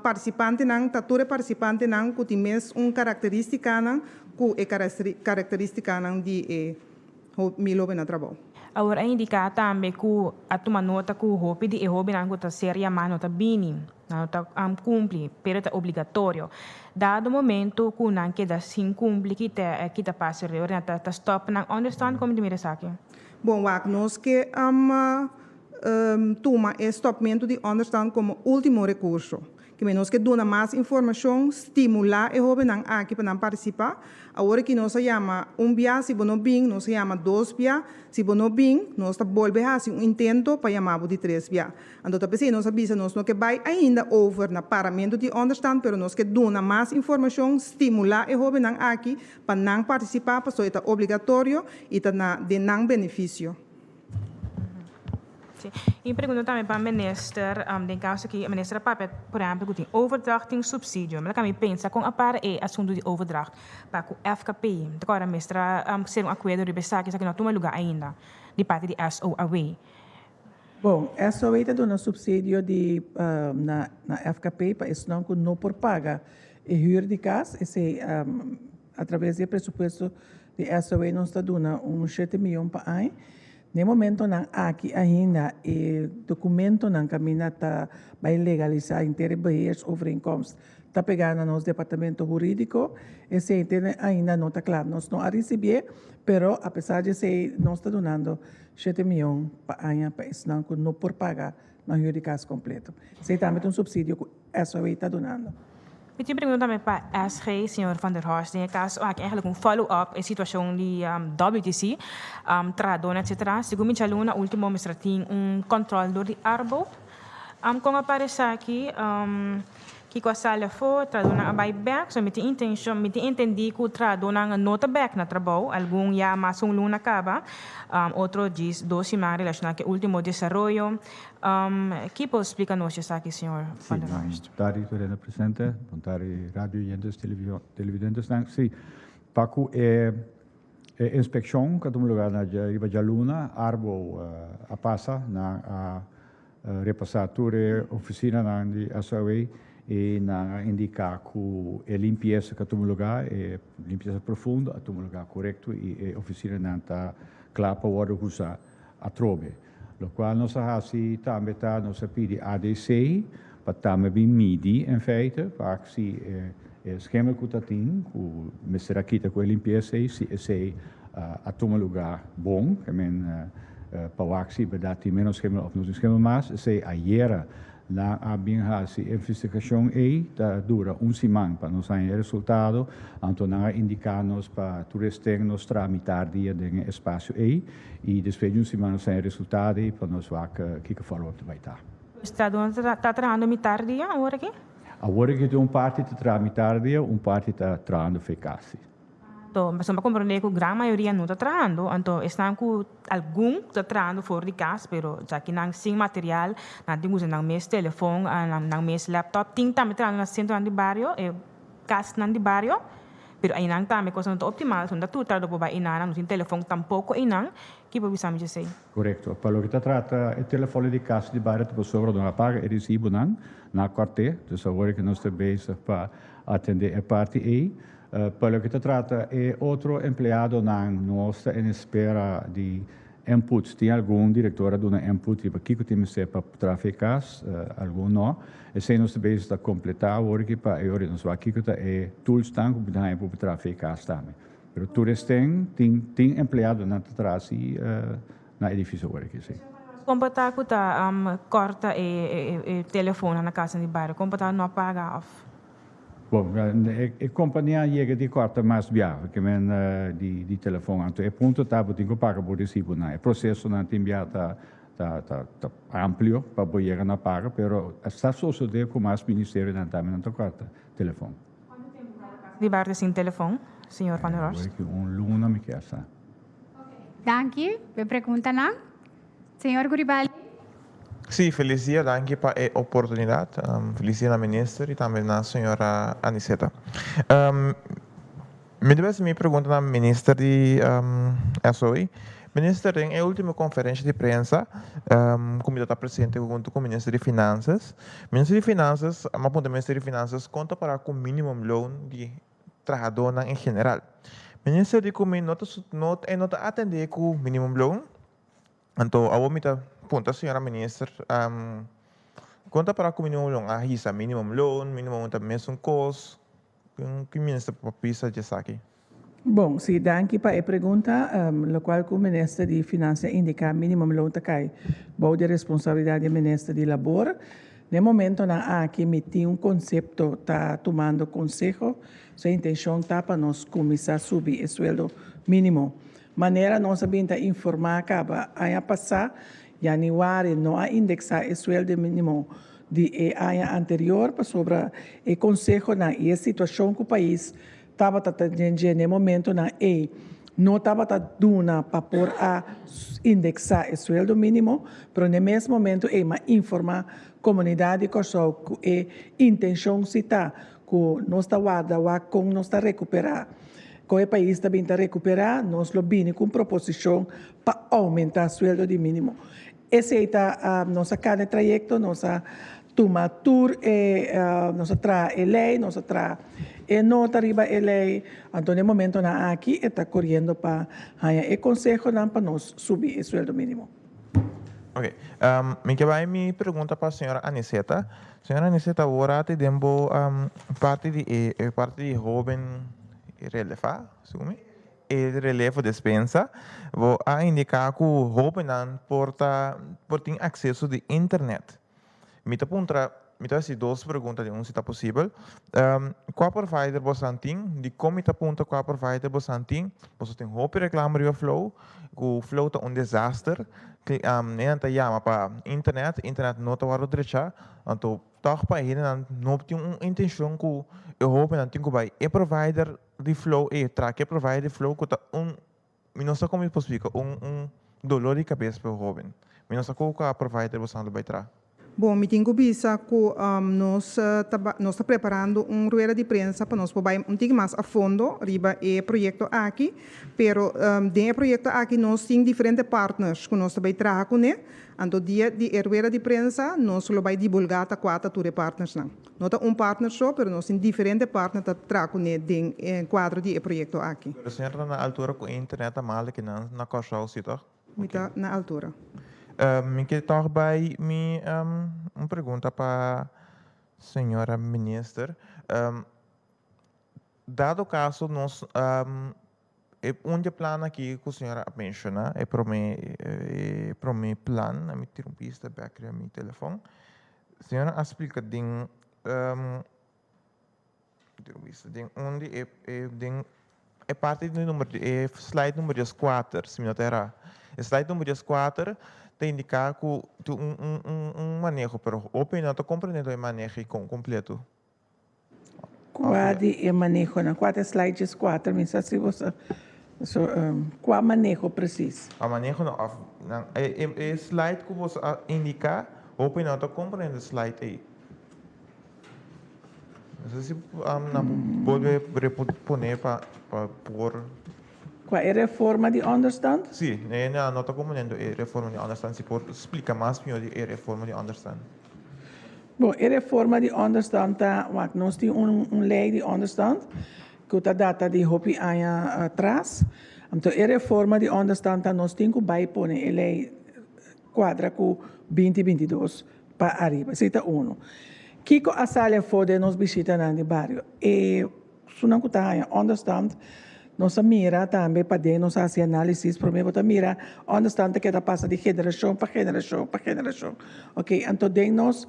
Speaker 8: partisipantenan ta tur e partisipantenan ku tin mes un karakteristikanan ku e karakteristikanan di e mil hoben na trabou.
Speaker 9: Awor a indiká tambe ku a tuma nota ku hopi di e hobennan ku ta ser yamá no ta bini, nan no ta kumpli, pero ta obligatorio. Dado momento ku nan keda sin kumpli kita kita pasa riba nan ta stòp nan ònderstand? Komo ta mira esaki?
Speaker 8: Bon wak, nos ke tuma e stòpmentu di ònderstand komo último rekurso. Ke nos ke duna mas informashon, stimulá e hóbennan aki pa nan partisipá. Awor aki nos a yama un bia, si bo no bin, nos a yama dos bia, si bo no bin, nos ta bolbe hasi un intento pa yama bo di tres bia. Anto ta p'esei nos a bisa nos no ke bai ainda over na paramentu di ònderstand, pero nos ke duna mas informashon, stimulá e hóbennan aki pa nan partisipá pasobra e ta obligatorio i ta na den nan benefisio.
Speaker 9: Sí. Y pregunta tambe pa minister, den caso aki minister a papia por ehempel cu tin overdracht tin subsidio. Mi ta mi pensa con a para e asunto di overdracht pa cu FKP. Mi ta acorda minister a ser un acuerdo riba esaki, esaki no a tuma lugar ainda di parti di SOAW.
Speaker 7: Bon, SOAW ta duna subsidio di na na FKP pa esnan cu no por paga e huur di cas, esey a traves di e presupuesto di SOAW nos ta duna un shete miyon pa aña. Na e momentonan aki ainda e documentonan caminda ta bay legalisa henter e beheersovereenkomst ta pega na nos departamento huridico, esey te ainda no ta cla. Nos no a ricibié, pero a pesar di esey nos ta dunando shete miyon pa aña pa esnan cu no por paga nan huur di cas completo. Esey tambe ta un subsidio cu SOE ta dunando.
Speaker 9: Mi tin pregunta tambe pa SG, señor Van der Horst. Den e caso aki eigenlijk un follow up e situacion di WTC, trahadornan etcetera. Segun mi djaluna ultimo mester tin un control door di Arbo. Con a para esaki? Kiko a sali afo? Trahadornan a bay bek? So mi tin intencion, mi tin entendi cu trahadornan no ta bek na trabou. Algun ya mas un luna caba, otro djis dos siman relaciona cu e ultimo desaroyo. Ki por splika nos esaki, señor Van der Horst?
Speaker 10: Sí, bon tardi tur hende presente, bon tardi radio oyentes, televidentesnan. Sí, pa ku e inspekshon ku a tuma lugar na riba djaluna, Arbo a pasa, nan a repasá tur e ofisinanan di SOA i nan a indiká ku e limpiesa ku a tuma lugar, e limpiesa profundo a tuma lugar korekto i e ofisinanan ta kla pa wòrdu usá atrobe. Locual nos a haci tambe ta nos a pidi ADC pa tambe bin midi en feite pa si e schema cu ta tin cu mester a kita cu e limpieza ey si esey a tuma lugar bon, ke men pa wak si berdad tin menos schema of no tin schema mas, esey ayera Nan a bin hasi e investigashon ei, ta dura un siman pa nos haña e resultado, anto nan a indiká nos pa tur esten nos traha mitar dia den e espasio ei i despues di un siman nos haña e resultado ei pa nos wak kiko follow-up ta bai ta.
Speaker 9: Estado ta trahando mitar dia awor aki?
Speaker 10: Awor aki tin un parti ta traha mitar dia, un parti ta trahando fe kasi.
Speaker 9: Anto, pasobra mi a comprende cu gran mayoria no ta trahando, anto esnan cu algun ta trahando for di cas, pero djaki nan sin material, nan tin cu usa nan mes telefon, nan mes laptop, tin tambe trahando na centronan di bario, e casnan di bario, pero eynan tambe cosnan no ta optimal, so no ta tur trahador por bay eynan, nan no tin telefon tampoco eynan, ki por bisa mi djesey?
Speaker 10: Corecto. Pa loke ta trata e telefon di cas di bario ta pasobra no a paga e recibonan na cuartel, dus awor cu nos ta bezig pa atende e parti ey. Pa loke ta trata e otro empleadonan nos ta en espera di inputs. Tin algun director a duna input riba kico tin mester pa traha fe cas, algun no. Esey nos ta bezig ta completa awor aki pa e ora nos wak kico ta e toolsnan cu bo ta haña pa bo traha fe cas tambe. Pero tur esten tin tin empleadonan ta traha si na edificio awor aki, si.
Speaker 9: Kon pa ta ku ta korta e telefonnan na kasanan di bario? Kon pa ta no a paga of?
Speaker 10: Bon, e kompania a yega di kòrta mas bia ke men di telefòn. Anto e punto ta bo tin ku paga bo resibonan. E prosesonan tin bia ta ta ta amplio pa bo yega na paga, pero sa sosodé ku mas ministerionan tambe nan ta kòrta telefòn.
Speaker 9: Kuantu tempu kada kas di bario sin telefòn, señor Van der Horst?
Speaker 10: Un luna mi kier sa.
Speaker 6: Danki p'e preguntanan. Señor Guribaldi.
Speaker 11: Sí, felis dia, danki pa e oportunidat. Felis dia na minister i tambe na señora Aniceta. Mi ta bes mi pregunta na minister di SOE. Minister, den e ultimo konferensha di prensa ku mi ta ta presente huntu ku minister di Finansas, minister di Finansas, mi a puntra minister di Finansas kon ta para ku minimum loan di trahadónan en general. Minister di ku mi no ta e no ta atendé ku minimum loan. Anto awor mi ta puntra señora minister, kon ta para ku minimum loan? A hisa minimum loan, minimum loan ta mesun kos? Ki minister por bisa di esaki?
Speaker 7: Bon, si, danki pa e pregunta. Lokual ku minister di Finansia a indiká minimum loan ta kai bou di responsabilidat di e minister di Labor. Na e momentonan aki mi tin un konsepto ta tumando konseho, su intenshon ta pa nos kuminsá subi e sueldo mínimo. Manera nos a bin ta informá kaba aña pasá, yanüari no a indeksá e sueldo mínimo di e aña anterior pasobra e konsehonan i e situashon ku pais tabata ta den dje n'e momentonan ei no tabata duna pa por a indeksá e sueldo mínimo, pero n'e mes momento ei m'a informá komunidat di Kòrsou ku e intenshon si ta ku nos ta warda wak kon nos ta rekuperá, kon e pais ta bin ta rekuperá, nos lo bini ku un proposishon pa oumentá sueldo di mínimo. Esei ta nos a kana e trayekto, nos a tuma tur e, nos a traha e lei, nos a traha e nota riba e lei, anto na e momentonan aki e ta koriendo pa haña e konsehonan pa nos subi e sueldo mínimo.
Speaker 11: Ok, mi ke bai mi pregunta pa señora Aniceta. Señora Aniceta, awor a den bo parti di e parti di hoben relevá, segun mi, e relevo despensa, bo a indiká ku hobennan por ta por tin akseso di internet. Mi ta puntra, mi ta hasi dos pregunta den un si ta posibel. Kua provider bosan tin? Dikon mi ta puntra kua provider bosan tin? Boso tin hopi reklamo riba Flow, ku Flow ta un desaster. Nan ta yama pa internet, internet no ta wòrdu drechá. Anto tòg pa e hendenan no tin un intenshon ku e hobennan tin ku bai e provider di Flow e traha ku e provider di Flow ku ta un Mi no sa kon mi por splika un un dolor di kabes pa e hoben. Mi no sa kon ku a provider boso lo bai traha.
Speaker 8: Bon, mi tin ku bisa ku nos ta nos ta preparando un rueda di prensa pa nos por bai un tiki mas a fondo riba e proyekto aki, pero den e proyekto aki nos tin diferente partners ku nos ta bai traha kuné, anto dia di e rueda di prensa nos lo bai dibulgá ta kua ta tur e partnersnan. No ta un partner so, pero nos tin diferente partner ta traha kuné den e kuadro di e proyekto aki.
Speaker 11: Pero señor ta na altura ku e internet ta mal aki nan na Kòrsou si tòg?
Speaker 8: Mi ta na altura.
Speaker 11: Mi ke tòg bai mi un pregunta pa señora minister. Dado kaso nos E un di e plan aki ku señora a menshoná, e promé e promé plan, a mi tira un bista bèk riba mi telefòn. Señora a splika den tira un bista den un di e e den e parti di number e slide number dieskuater si mi no ta erá. E slide number dieskuater ta indiká ku tin un un un un maneho pero hopi no ta komprendé e maneho ei kompleto.
Speaker 7: Kua di e manehonan? Kua ta e slide dieskuater? Mi sa si bo sa. So, kua maneho presis?
Speaker 11: A maneho no of nan e e slide ku boso a indiká hopi no ta komprende slide ei. No sa si nan por bolbe repone pa pa por.
Speaker 7: Kua e reforma di onderstand?
Speaker 11: Si, nan no ta komprendiendo e reforma di onderstand. Si por splika mas mihó di e reforma di onderstand.
Speaker 7: Bon, e reforma di onderstand ta, wak, nos tin un un lei di onderstand ku ta data di hopi aña atras. Anto e reforma di onderstand ta nos tin ku bai pone e lei kuadra ku binti 22 pa ariba. Esei ta unu. Kiko a sali afó den nos bishitanan di bario? E Esunnan ku ta haña ònderstand, nos a mira tambe paden nos a hasi análisis, promé bo ta mira ònderstand ta keda pasa di generashon pa generashon pa generashon. Oke, anto den nos.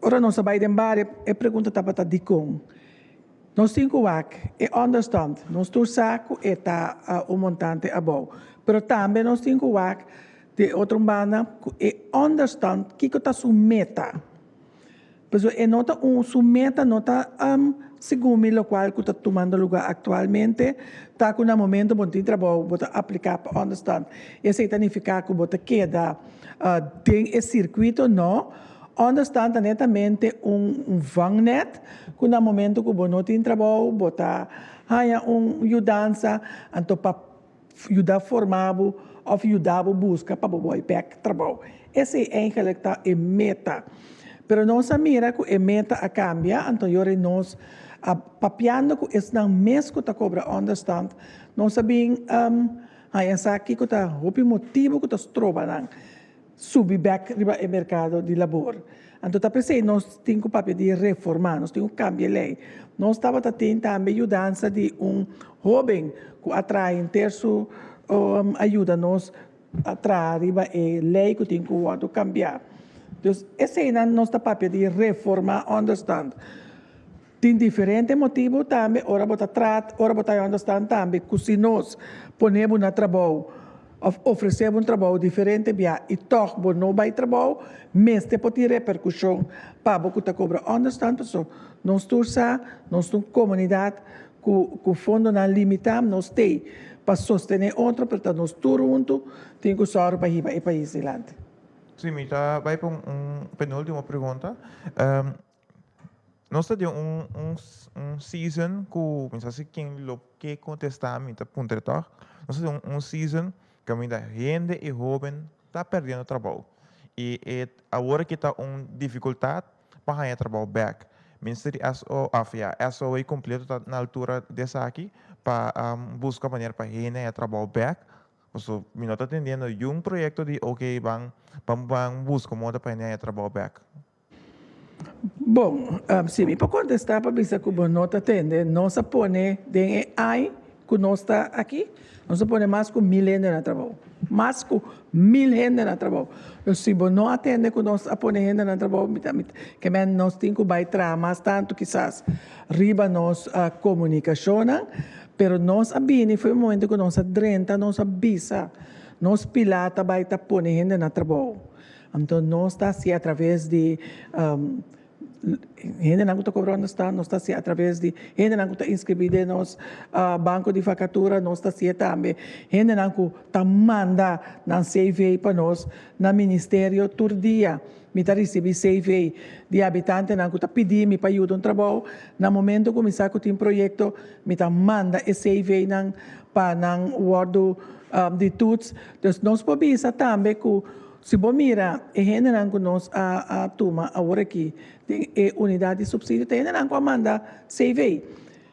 Speaker 7: Ora nos a bai den bario e pregunta tabata dikon. Nos tin ku wak e onderstand, nos tur sa ku e ta un montante abou, pero tambe nos tin ku wak di e otro banda ku e onderstand kiko ta su meta. Pasobra e no ta un, su meta no ta segun mi lokual ku ta tumando luga aktualmente ta ku na momento bo no tin trabou bo ta apliká pa onderstand. Esei ta nifiká ku bo ta keda den e sirkuito? No. Onderstand ta netamente un vangnet ku na momento ku bo no tin trabou bo ta haña un yudansa anto pa yuda forma bo òf yuda bo buska pa bo bai bèk trabou. Esei eigenlik ta e meta. Pero nos a mira ku e meta a kambia anto yori nos a papiando ku esnan mes ku ta kobra onderstand nos a bin haña sa kiko ta hopi motibu ku ta stroba nan. subi bek riba e merkado di labor. Anto ta p'esei nos tin ku papia di reformá, nos tin ku kambia e lei. Nos tabata tin tambe yudansa di un hóben ku a traha henter su a yuda nos a traha riba e lei ku tin ku wòrdu kambiá. Dus eseinan nos ta papia di reformá ònderstant. Tin diferente motibu tambe ora bo ta trat, ora bo ta understand tambe ku si nos pone bo na trabou òf ofresé bo un trabou diferente bia i tòg bo no bai trabou, mester por tin reperkushon pa bo ku ta kobra understand. Pasobra nos tur sa nos ta un komunidat ku ku fondonan limitá, nos t'ei pa sostené otro, pero ta nos tur huntu tin ku sòru pa hiba e pais dilanti.
Speaker 11: Sí, mi ta bai pa un penúltimo pregunta. Nos ta den un un un season ku mi sa si ken lo ke kontestá mi ta puntra tòg. Nos ta den un season kaminda hende i hóben ta pèrdiendo trabou i e awor aki ta un difikultat pa haña trabou bèk. Minister di SO òf ya SOA kompleto ta na altura di esaki pa buska manera pa hende haña trabou bèk. Paso mi no ta atendiendo yun proyekto di oke ban ban ban buska moda pa hende haña trabou bèk.
Speaker 7: Bon, si mi por kontestá pa bisa ku bo no ta tende, nos a pone den e ai ku nos ta aki, nos a pone mas ku mil hende na trabou. Mas ku mil hende na trabou. Dus si bo no a tende ku nos a pone hende na trabou, mi ta ke men nos tin ku bai traha mas tantu kisas riba nos komunikashonnan, pero nos a bini for e momento ku nos a drenta, nos a bisa nos pilá ta bai ta pone hende na trabou. Anto nos ta hasi a traves di hendenan ku ta kobra onderstand, nos ta hasi a traves di hendenan ku ta inskribí den nos banko di vakatura, nos ta hasié tambe hendenan ku ta manda nan CV pa nos na ministerio tur dia. Mi ta risibí CV di habitantenan ku ta pidi mi pa yuda un trabou. Na momento ku mi sa ku tin proyekto mi ta manda e CV-nan pa nan wòrdu di toets. Dus nos por bisa tambe ku Si bo mira e hendenan ku nos a a tuma awor aki den e unidat di supsidio ta hendenan ku a manda CV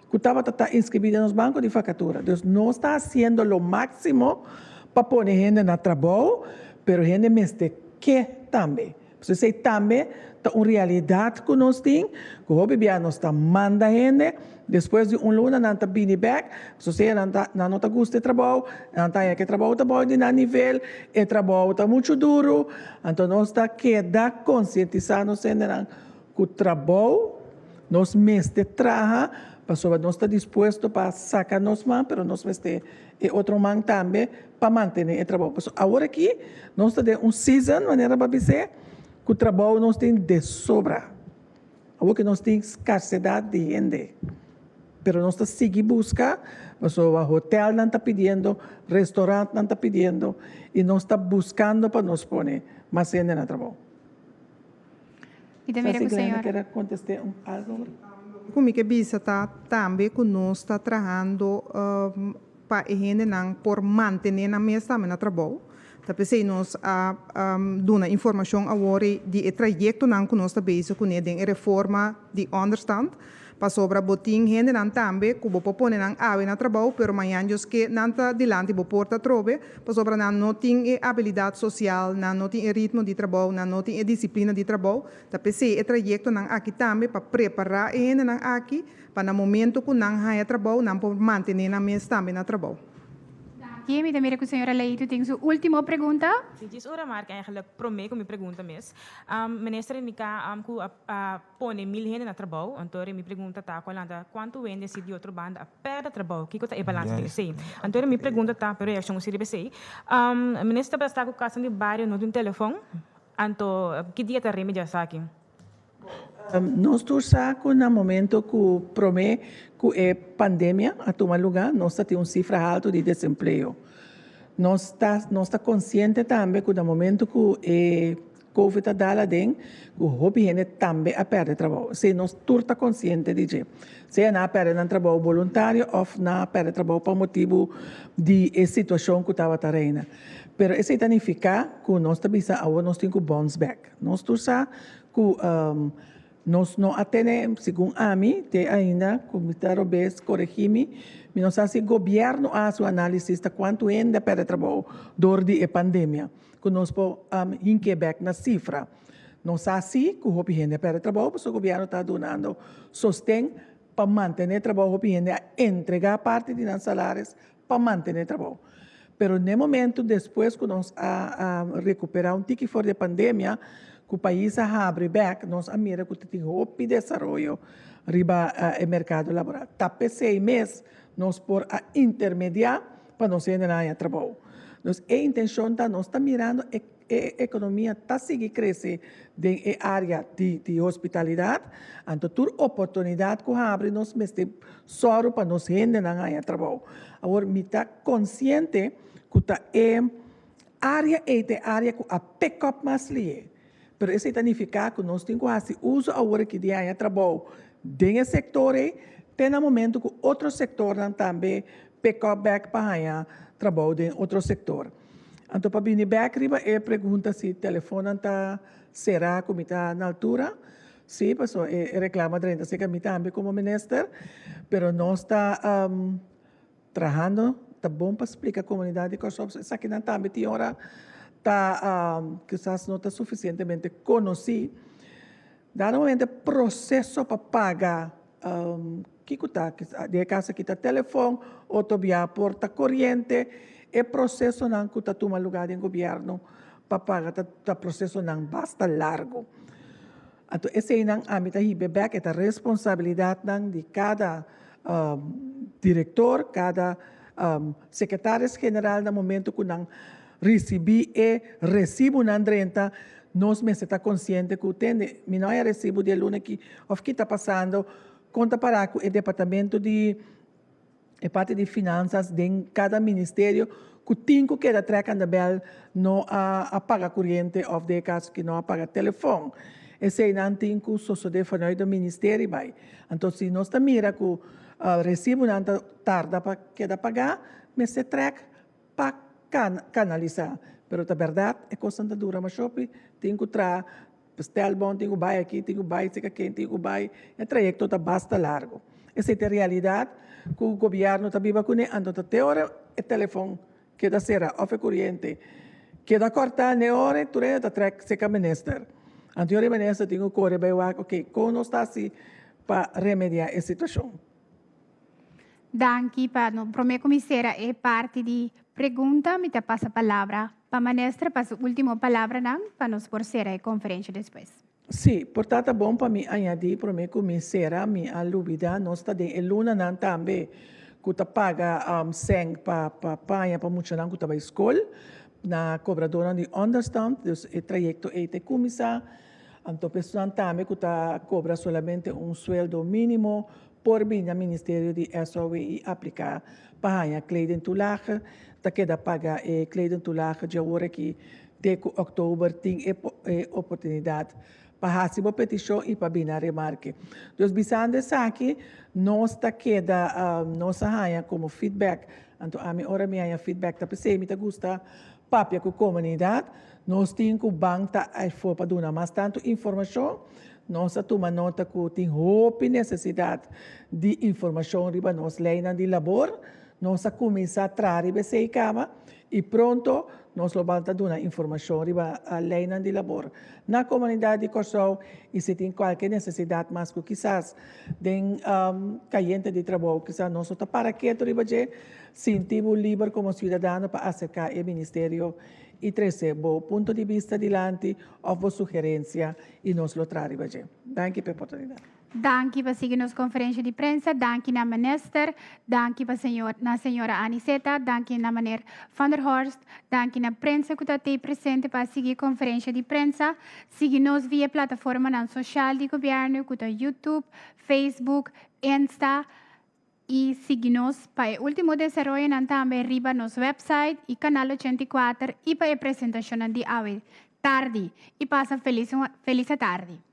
Speaker 7: ku tabata ta inskribí den nos banko di vakatura. Dus nos ta hasiendo lo máksimo pa pone hende na trabou, pero hende mester ke tambe. Pasobra esei tambe ta un realidat ku nos tin, ku hopi bia nos ta manda hende, despues di un luna nan ta bini bèk, pasobra sea nan ta nan no ta gusta e trabou, nan ta haña ku e trabou ta bou di nan nivel, e trabou ta muchu duru, anto nos ta keda konsientisá nos hendenan ku trabou nos mester traha pasobra nos ta dispuesto pa saka nos man, pero nos mester e otro man tambe pa mantené e trabou. Pasobra awor aki nos ta den un season, manera bo a bis'é, ku trabou nos tin de sobra. Awor ke nos tin skarsedat di hende, pero nos ta sigui buska, pasobra hotelnan ta pidiendo, restaurantnan ta pidiendo, i nos ta buskando pa nos pone mas hende na trabou.
Speaker 6: Mi ta mira ku señora.
Speaker 7: Kier a kontest'é un algo?
Speaker 8: Ku mi ke bisa ta tambe ku nos ta trahando pa e hendenan por mantené nan mes tambe na trabou. Ta p'esei nos a duna informashon awor di e trayektonan ku nos ta bezig kuné den e reforma di ònderstand, pasobra bo tin hendenan tambe ku bo por pone nan awe na trabou, pero mañan Dios ke nan ta dilanti bo porta atrobe, pasobra nan no tin e abilidat sosial, nan no tin e ritmo di trabou, nan no tin e disiplina di trabou. Ta p'esei e trayektonan aki tambe pa prepará e hendenan aki pa na momento ku nan haña trabou nan por mantené nan mes tambe na trabou.
Speaker 6: Danki. Mi ta mira ku señora Leito tin su último pregunta.
Speaker 9: Si, djis un remarke eigenlijk promé ku mi pregunta mes. Minister indiká ku a pone mil hende na trabou, anto mi pregunta ta ku a lanta kuantu hende si di otro banda a pèrdè trabou? Kiko ta e balansa den esei? Anto mi pregunta ta, pero reakshon si riba esei. Minister tabata sa ku kasnan di bario no tin telefòn, anto ki dia ta remediá esaki?
Speaker 7: Nos tur sa ku na momento ku promé ku e pandemia a tuma lugá nos ta tin un sifra haltu di desempleo. Nos ta nos ta konsiente tambe ku na momento ku e covid a dal aden ku hopi hende tambe a pèrdè trabou. Esei nos tur ta konsiente di dje. Sea nan a pèrdè nan trabou boluntario òf nan a pèrdè trabou pa motibu di e situashon ku tabata reina. Pero esei ta nifiká ku nos ta bisa awor nos tin ku bounce back. Nos tur sa ku nos no a tene, segun ami, te ainda ku mi ta robes, koregí mi, mi no sa si gobièrnu a hasi un análisis ta kuantu hende a pèrdè trabou dor di e pandemia, ku nos por hink'é bèk na sifra. Nos sa sí ku hopi hende a pèrdè trabou pasobra gobièrnu ta dunando sosten pa mantené trabou, hopi hende a entregá parti di nan salaris pa mantené trabou. Pero n'e momento despues ku nos a rekuperá un tiki for di e pandemia, ku pais a habri bèk, nos a mira ku ta tin hopi desaroyo riba e merkado laboral. Ta p'esei mes nos por a intermediá pa nos hendenan haña trabou. Dus e intenshon ta nos ta mirando e E ekonomia ta sigui krese den e área di hospitalidat, anto tur oportunidat ku habri nos mester sòru pa nos hendenan haña trabou. Awor mi ta konsiente ku ta e área ei ta e área ku a pick up mas lihe, pero esei ta nifiká ku nos tin ku hasi uso awor aki di haña trabou den e sektor ei te na momento ku otro sektornan tambe pick up bèk pa haña trabou den otro sektor. Anto pa bini bek riba e pregunta si telefonnan ta sera ku mi ta na altura, si pasobra e reklamo a drenta serka mi tambe komo minister, pero nos ta trahando, ta bon pa splika komunidat di Kòrsou pasobra esakinan tambe tin ora ta kisas no ta sufisientemente konosí. Dado momento e proseso pa paga kiko ta den e kaso aki ta telefon otro bia por ta koriente e prosesonan ku ta tuma luga den gobièrnu pa paga ta prosesonan basta largu. Anto eseinan ami ta hiba bèk e ta responsabilidatnan di kada direktor kada sekretaris general na momento ku nan Risibí e resibunan drenta, nos mester ta konsiente ku, tende, mi no haya resibu di e luna aki, òf ki ta pasando, kon ta pará ku e departamento di e parti di finansas den kada ministerio ku tin ku keda trèk aan de bèl no a paga kuriente òf den e kaso ki no a paga telefòn. Eseinan tin ku sosodé vanuit de ministerio bai. Anto si nos ta mira ku resibunan ta tarda pa keda pagá, mester trèk pa kanalisá. Pero ta bèrdat e kosnan ta dura mashopi, tin ku traha bestelbon, tin ku bai aki, tin ku bai seka ken, tin ku bai, e trayekto ta basta largu. Esei ta e realidat ku gobièrnu ta biba kuné, anto ta te ora e telefòn keda sera òf e kuriente keda kòrtá n'e ora tur hende ta trèk seka minister. Anto e ora e minister tin ku kore bai wak, oke, kon nos ta hasi pa remediá e situashon?
Speaker 6: Danki pa no prome ku mi sera e parti di pregunta mi ta pasa palabra pa manestra pa su ultimo palabranan pa nos por sera e konferensha despues.
Speaker 7: Sí, por ta ta bon pa mi añadí prome ku mi sera mi a lubida nos ta den e lunanan tambe ku ta paga sèn pa pa paña pa muchanan ku ta bai skol na kobradornan di onderstand dus e trayekto ei ta kuminsá anto personan tambe ku ta kobra solamente un sueldo mínimo Por bini na Ministerio di SOW i apliká pa haña kledingtoelage. Ta keda paga e kledingtoelage dje awor aki te ku òktober tin e e oportunidat pa hasi bo petishon i pa bini na remarke. Dus bisando esaki nos ta keda nos a haña komo feedback, anto ami ora mi haña feedback ta p'esei mi ta gusta papia ku komunidat, nos tin ku ban ta afó pa duna mas tantu informashon. Nos a tuma nota ku tin hopi nesesidat di informashon riba nos leinan di labor. Nos a kuminsá traha riba esei kaba i pronto Nos lo ban ta duna informashon riba leinan di labor na komunidat di Kòrsou i si tin kualke nesesidat mas ku kisas den kayente di trabou kisas nos no ta para ketu riba dje, sinti bo liber komo siudadano pa aserká e ministerio i trese bo punto di bista dilanti òf bo sugerensia i nos lo traha riba dje. Danki pa e oportunidat.
Speaker 6: Danki pa sigui nos conferencia di prensa, danki na minister, danki pa señor na señora Aniceta, danki na meneer Van der Horst, danki na prensa cu ta tey presente pa sigui conferencia di prensa. Sigui nos via plataformanan social di gobierno cu ta YouTube, Facebook, Insta y sigui nos pa e ultimo desaroyonan tambe riba nos website y canal 84 y pa e presentacionnan di awe tardi. Y pasa feliz feliz tardi.